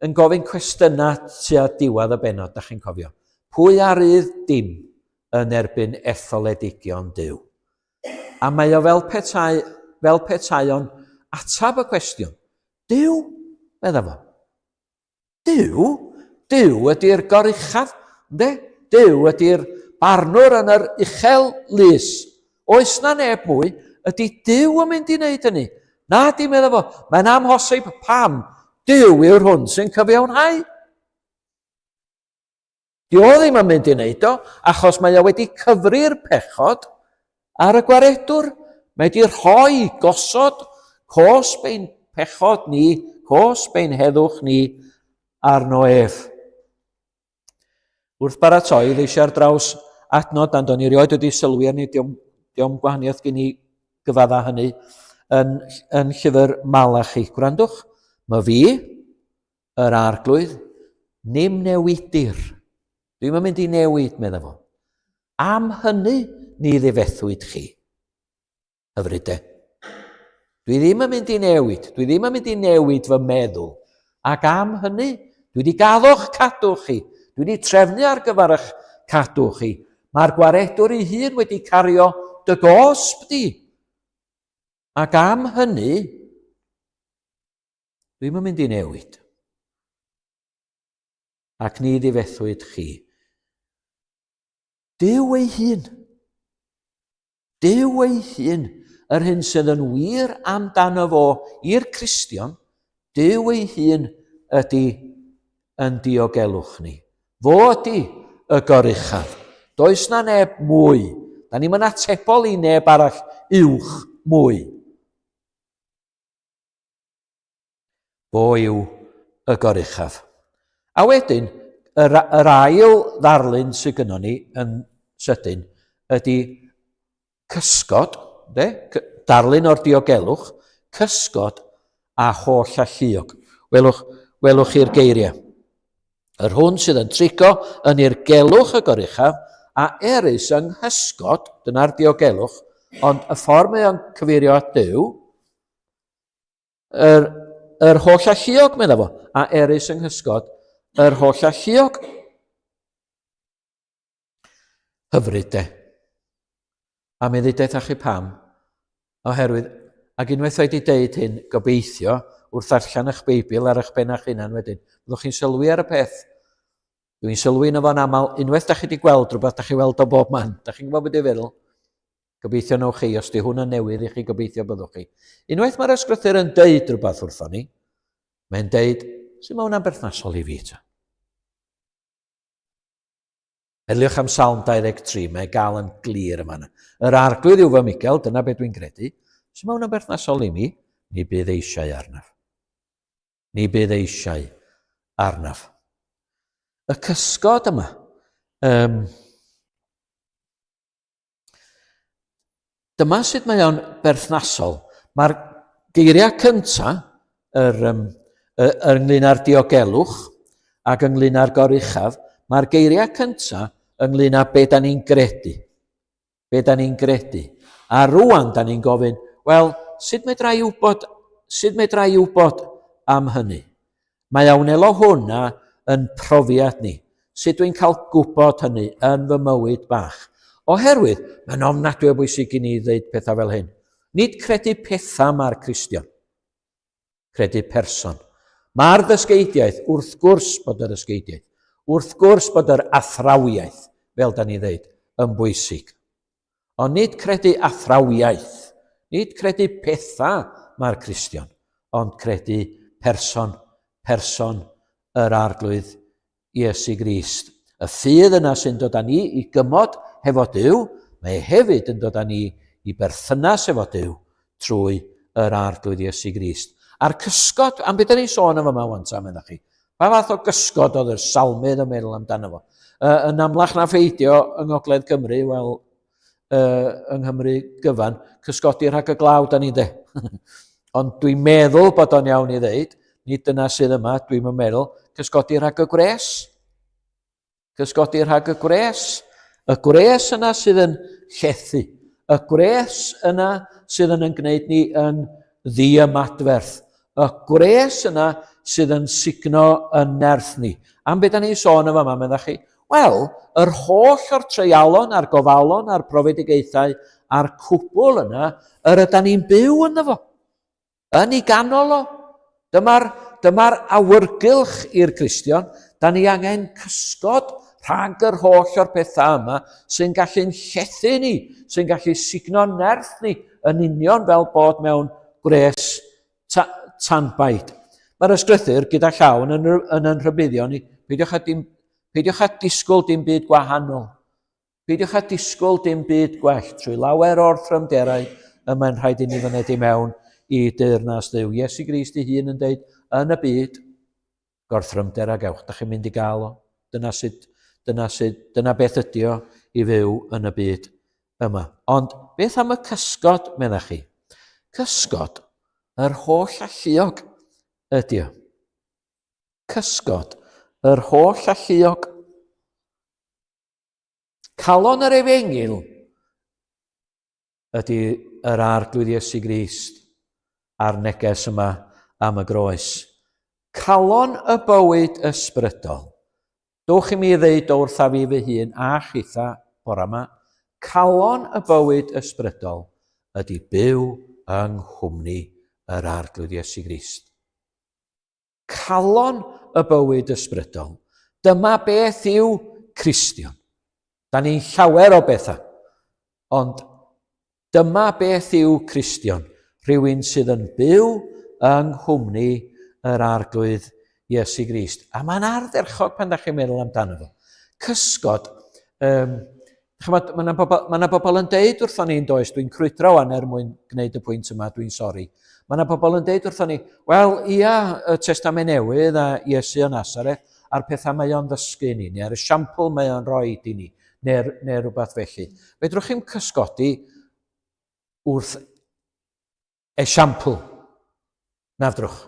yn gofyn cwestiynau tua diwedd y benod, da chi'n cofio. Pwy a rydd dim yn erbyn etholedigion Duw? A mae o fel petai, fel petai o'n atab y cwestiwn. Duw, medda fo. Duw? Duw ydy'r goruchaf, ynddi? Duw ydy'r barnwr yn yr uchel lys. Oes na neb mwy? Ydy Duw yn mynd i wneud hynny? Na, di meddwl fo. Mae'n amhosib pam. Duw yw'r hwn sy'n cyfiawnhau. Di o ddim yn mynd i wneud o, achos mae o wedi cyfri'r pechod ar y gwaredwr. Mae wedi rhoi, gosod cosb ein pechod ni, cosb ein heddwch ni arno ef. Wrth baratoi, ddeisia ar draws adnod, and o'n i rioed wedi sylwi arni, diom, diom gwahaniaeth gen i gyfadda hynny, yn, yn llyfr Malachi. Gwrandwch, mae fi, Yr Arglwydd, nim newidir. Dwi'm yn mynd i newid, medda fo. Am hynny, ni ddifethwyd chi. Hyfryd de. Dwi ddim yn mynd i newid. Dwi ddim yn mynd i newid fy meddwl. Ac am hynny, dwi wedi gaddo'ch cadw chi. Dwi wedi trefnu ar gyfer eich cadw chi. Mae'r gwaredwr ei hun wedi cario dy gosb di. Ac am hynny, Dwi'm yn mynd i newid. Ac ni ddifethwyd chi. Duw ei hun. Duw ei hun, yr hyn sydd yn wir amdano fo i'r Cristion, Duw ei hun ydy yn diogelwch ni. Fo ydy y goruchaf. Does na neb mwy. Da ni'n mynd atebol i neb arall uwch mwy. Fo yw y goruchaf. A wedyn, yr, yr ail ddarlun sydd gynnon ni yn sydyn ydy cysgod, de? Darlun o'r diogelwch, cysgod a holl alluog. Welwch, welwch chi'r geiriau. Yr hwn sydd yn trigo yn irgelwch y goruchaf, a erys yng nghysgod, dyna'r diogelwch, ond y ffordd mae o'n cyfeirio at Duw, yr, yr holl alluog, medda fo, a erys yng nghysgod, yr holl alluog. Hyfryd de. A mi ddeudais chi pam. Oherwydd, ac unwaith wedi deud hyn, gobeithio, wrth ddarllen eich Beibl ar eich ben a'ch hunan wedyn, byddwch chi'n sylwi ar y peth. Dwi'n sylwi yno fo'n aml, unwaith da chi wedi gweld rhywbeth, da chi weld o bob man. Da chi'n gwybod beth dwi'n feddwl? Gobeithio newch chi, os di hwn yn newydd i chi, gobeithio byddwch chi. Unwaith mae'r ysgrythur yn deud rhywbeth wrthon ni, mae'n deud, sut mae hwnna'n berthnasol i fi ta? Meddyliwch am Salm 23, mae gael yn glir yma. Yr arglwydd yw fy Miguel, dyna beth dwi'n credu. Sut mae hwnna'n berthnasol i mi? Ni bydd eisiau arnaf. Ni bydd eisiau arnaf. Y cysgod yma, um, Dyma sut mae o'n berthnasol. Mae'r geiriau cyntaf yr, um, yr ynglyn â'r diogelwch ac ynglyn â'r goruchaf, mae'r geiriau cyntaf ynglyn â be da ni'n gredu. Be da ni'n gredu. A rwan da ni'n gofyn, wel, sut medra i wybod, sut medra i wybod am hynny? Mae a wnelo hwnna yn profiad ni. Sut dwi'n cael gwybod hynny yn fy mywyd bach? Oherwydd, mae'n ofnadwy o bwysig i ni ddeud pethau fel hyn. Nid credu pethau mae'r Cristion. Credu person. Mae'r ddysgeidiaeth, wrth gwrs bod y ddysgeidiaeth, wrth gwrs bod yr athrawiaeth, fel da ni ddeud, yn bwysig. Ond nid credu athrawiaeth, nid credu pethau mae'r Cristion, ond credu person, person yr Arglwydd Iesu Grist. Y ffydd yna sy'n dod â ni i gymod hefo Duw, mae e hefyd yn dod â ni i berthynas efo Duw trwy yr Arglwydd Iesu Grist. A'r cysgod, am beth da ni'n sôn am yma wan ta, meddach chi? Pa fath o gysgod oedd y salmydd yn meddwl amdano fo? Uh, yn amlach na pheidio yng Ngogledd Cymru, wel, uh, yng Nghymru gyfan, cysgodi rhag y glaw, da ni'n de. Ond dwi'n meddwl bod o'n iawn i ddeud, nid dyna sydd yma, dwi'n meddwl, cysgodi rhag y gwres. Cysgodi rhag y gwres. Y gwres yna sydd yn llethu. Y gwres yna sydd yn yn gwneud ni yn ddiymadferth. Y gwres yna sydd yn sugno yn nerth ni. Am beth da ni'n sôn yn fama, meddach chi? Wel, yr holl o'r treialon a'r gofalon a'r profedigaethau a'r cwbl yna yr yda ni'n byw ynddo fo. Yn ei ganol o. Dyma'r dyma awyrgylch i'r Cristion. Da ni angen cysgod rhag yr holl o'r pethau yma sy'n gallu'n llethu ni, sy'n gallu sugno nerth ni yn union fel bod mewn gwres ta tanbaid. Mae'r ysgrythyr gyda llaw yn, yn, yn, yn rhybuddio ni, peidiwch â, dim, peidiwch â disgwyl dim byd gwahanol. Peidiwch â disgwyl dim byd gwell trwy lawer o'r thrymderau y mae'n rhaid i ni fyned i mewn i deyrnas Dduw. Iesu Grist ei hun yn deud, yn y byd, gorthrymder a gewch. Da chi'n mynd i gael o. Dyna sut, dyna sut, dyna beth ydi o i fyw yn y byd yma. Ond beth am y cysgod, meddach chi? Cysgod, yr holl alluog ydi o. Cysgod, yr holl alluog. Calon yr efengyl ydy yr Arglwydd Iesu Grist a'r neges yma am y groes. Calon y bywyd ysbrydol. Dowch i mi ddeud o wrtha fi fy hun a chitha bora yma, calon y bywyd ysbrydol ydy byw yng nghwmni yr Arglwydd Iesu Grist. Calon y bywyd ysbrydol. Dyma beth yw Cristion. Da ni'n llawer o bethau, ond dyma beth yw Cristion, rhywun sydd yn byw yng nghwmni yr Arglwydd Iesu Grist. A mae'n ardderchog pan da chi'n meddwl amdano fo. Cysgod, um, Chymod, mae yna bobl, mae yna bobl yn deud wrthon ni, does, dwi'n crwydro wan er mwyn gwneud y pwynt yma, dwi'n sori. Mae yna bobl yn deud wrthon ni, wel, ia, y Testament Newydd a Iesu o Nazareth, a'r pethau mae o'n ddysgu ni, neu ar y siampl mae o'n rhoi i ni, neu, neu rhywbeth felly. Fedrwch chi'm cysgodi wrth esiampl. Na fedrwch.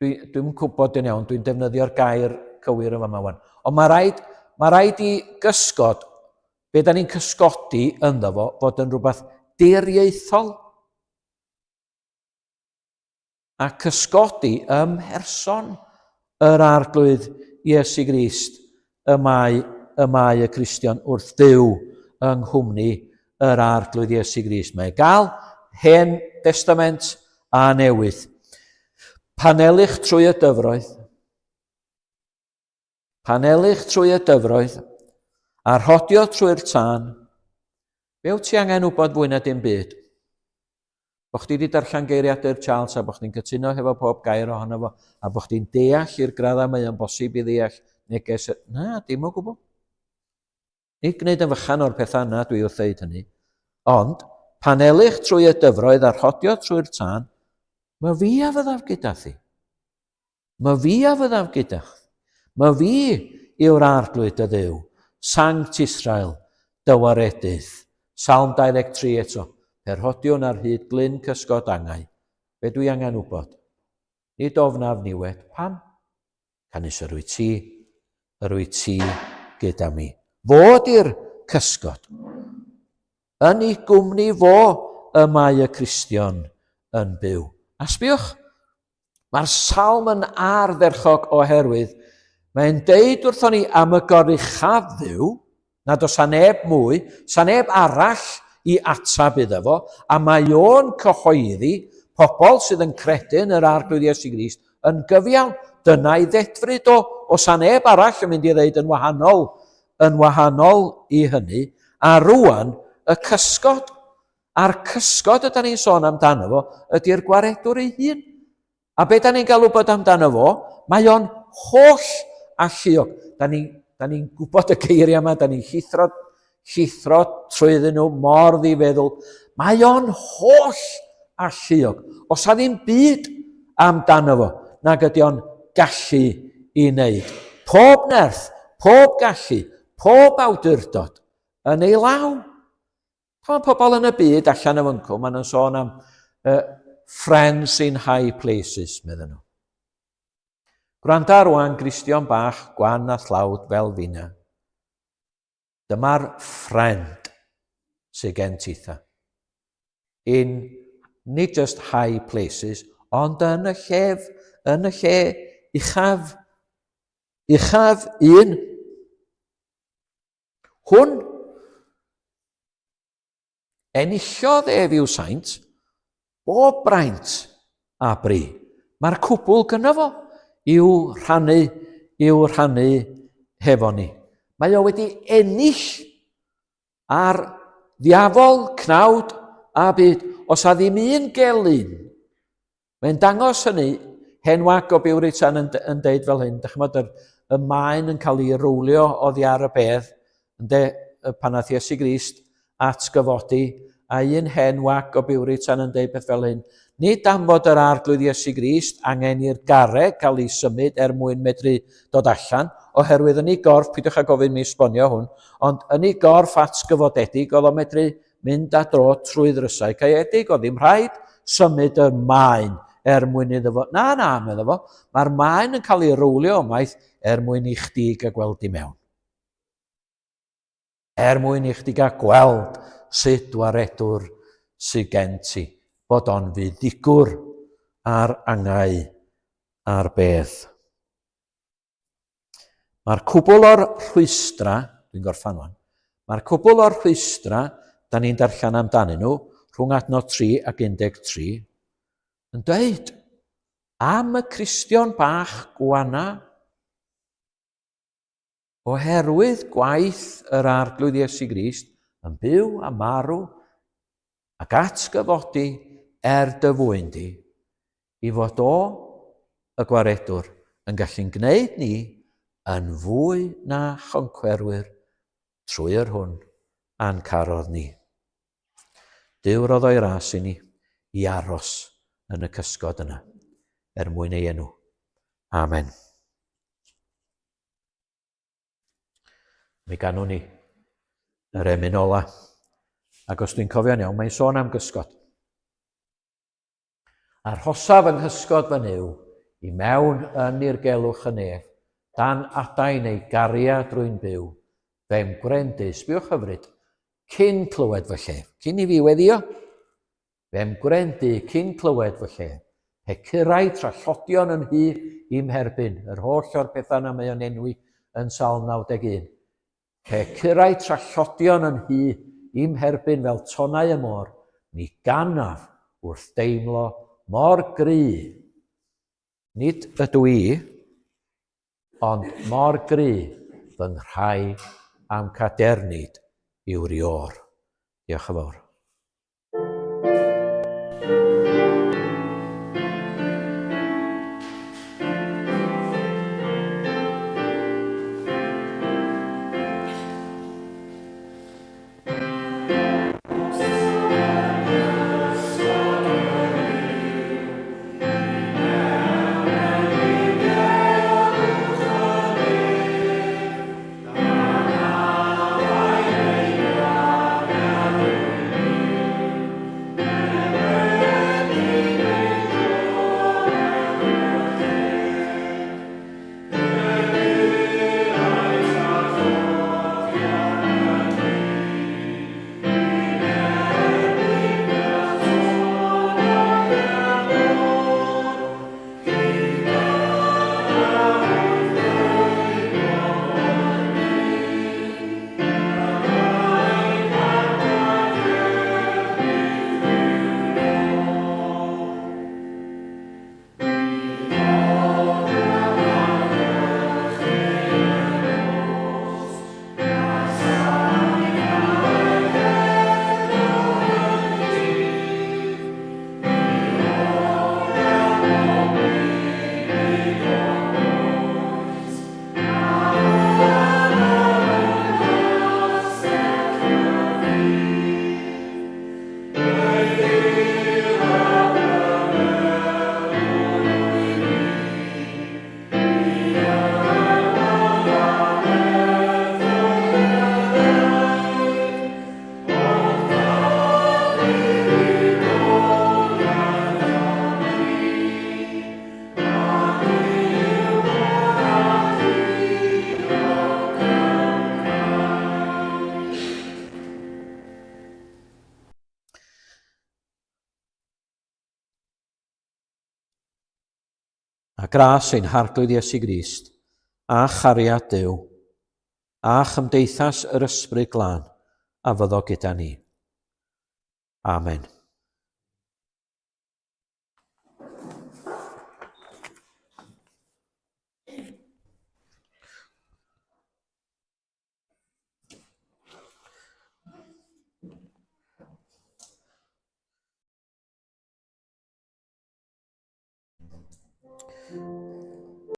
Dwi, dwi'm yn gwybod yn iawn, dwi'n defnyddio'r gair cywir yn fama wan. Ond mae rhaid, mae rhaid i gysgod, be da ni'n cysgodi ynddo fo, fod yn rhywbeth diriaethol. A cysgodi ym mherson yr Arglwydd Iesu Grist y mae, y mae y Cristion wrth fyw yng nghwmni yr Arglwydd Iesu Grist. Mae gael Hen Destament a Newydd. Panelych trwy y dyfroedd. Panelych trwy y dyfroedd a rhodio trwy'r tân. Be wyt ti angen wybod fwy na dim byd? Bo chdi wedi darllen geiriadur Charles a bo chdi'n cytuno hefo pob gair ohono fo a bo chdi'n deall i'r graddau mae o'n bosib i ddeall neges... Na, dim o gwbl. Nid gwneud yn fychan o'r pethau yna dwi wrth ddeud hynny. Ond, pan elych trwy y dyfroedd a rhodio trwy'r tân, mae fi a fyddaf gyda thi. Mae fi a fyddaf gyda chdi. Mae fi yw'r arglwydd dy dduw, Sanct Israel, dy waredydd. Salm 23 eto, Perhodiwn ar hyd glyn cysgod angau. Be dwi angen wybod? Nid ofnaf niwed. Pam? Canys yr wyt ti, yr wyt ti gyda mi. Fo di'r cysgod. Yn ei gwmni fo y mae y Cristion yn byw. A sbiwch, mae'r salm yn ardderchog oherwydd mae'n deud wrthon ni am y goruchaf dduw, nad oes a neb mwy, sa neb arall i atab iddo fo, a mae o'n cyhoeddi pobl sydd yn credu yn yr Arglwydd Iesu Grist yn gyfiawn. Dyna'i ddedfryd o, os a neb arall yn mynd i ddeud yn wahanol, yn wahanol i hynny, a rwan y cysgod, a'r cysgod ydy ni'n sôn amdano fo, ydy'r gwaredwr ei hun. A be da ni'n gael wybod amdano fo? Mae o'n holl alluog. Da ni'n da ni gwybod y geiriau yma, da ni'n llithro, llithro trwyddyn nhw mor ddifeddwl. Mae o'n holl alluog. Os a ddim byd amdano fo, nag ydy o'n gallu i wneud. Pob nerth, pob gallu, pob awdurdod yn ei law. Pan mae pobl yn y byd allan o fyncw, maen nhw'n sôn am uh, friends in high places, meddyn nhw. Gwranda rwan, Gristion bach, gwan a thlawd fel fina. Dyma'r friend sydd gen titha. In, nid just high places, ond yn y llef, yn y lle uchaf, uchaf un. Hwn, enillodd ef i'w saint, bob braint a bri. Mae'r cwbl gyda fo i'w rhannu, i'w rhannu hefo ni. Mae o wedi ennill ar ddiafol, cnawd a byd. Os a ddim un gelyn Mae'n dangos hynny, hen wag o Biwritan yn, yn deud fel hyn, dych chymod, yr, y maen yn cael ei rowlio oddi ar y bedd, ynde, pan nath Iesu Grist atgyfodi, a un hen wag o Biwritan yn deud peth fel hyn, nid am fod yr arglwydd Iesu Grist angen i'r garreg cael ei symud er mwyn medru dod allan, oherwydd yn ei gorff, peidiwch â gofyn mi esbonio hwn, ond yn ei gorff atgyfodedig oedd o'n medru mynd a dro trwy ddrysau caeedig, oedd ddim rhaid symud y maen er mwyn iddo fo. Na, na, medda fo, mae'r maen yn cael ei rowlio ymaith er mwyn i chdi gael gweld i mewn. Er mwyn i chdi gael gweld sut waredwr sydd gen ti, bod o'n fuddugwr ar angau a'r bedd. Mae'r cwbl o'r rhwystrau, dwi'n gorffan wan, mae'r cwbl o'r rhwystrau da ni'n darllen amdanyn nhw rhwng adnod 3 ac 13 yn dweud am y Cristion bach gwana oherwydd gwaith yr Arglwydd Iesu Grist yn byw a marw ac atgyfodi er dy fwyn di, i fod o, y Gwaredwr, yn gallu'n gwneud ni yn fwy na choncwerwyr trwy yr hwn a'n carodd ni. Duw roddo'i ras i ni i aros yn y cysgod yna, er mwyn ei enw. Amen. Mi ganwn ni yr emyn ola. Ac os dwi'n cofio'n iawn, mae'n sôn am gysgod. Arhosaf yng nghysgod fy Nuw, i mewn yn nirgelwch y nef, dan adain ei gariad rwy'n byw, fe'm gwrendy, sbiwch hyfryd, cyn clywed fy llef, cyn i fi weddio, fe'm gwrendy cyn clywed fy llef, pe curai trallodion yn hy i'm herbyn, yr holl o'r pethau na mae o'n enwi yn Salm 91, Pe curai trallodion yn hy i'm herbyn fel tonnau y môr, mi ganaf wrth deimlo mor gry. Nid ydw i, ond mor gry fy nghrai a'm cadernid yw'r Iôr. Diolch yn fawr. A gras ein Harglwydd Iesu Grist, a chariad Duw, a chymdeithas yr Ysbryd Glân a fyddo gyda ni. Amen.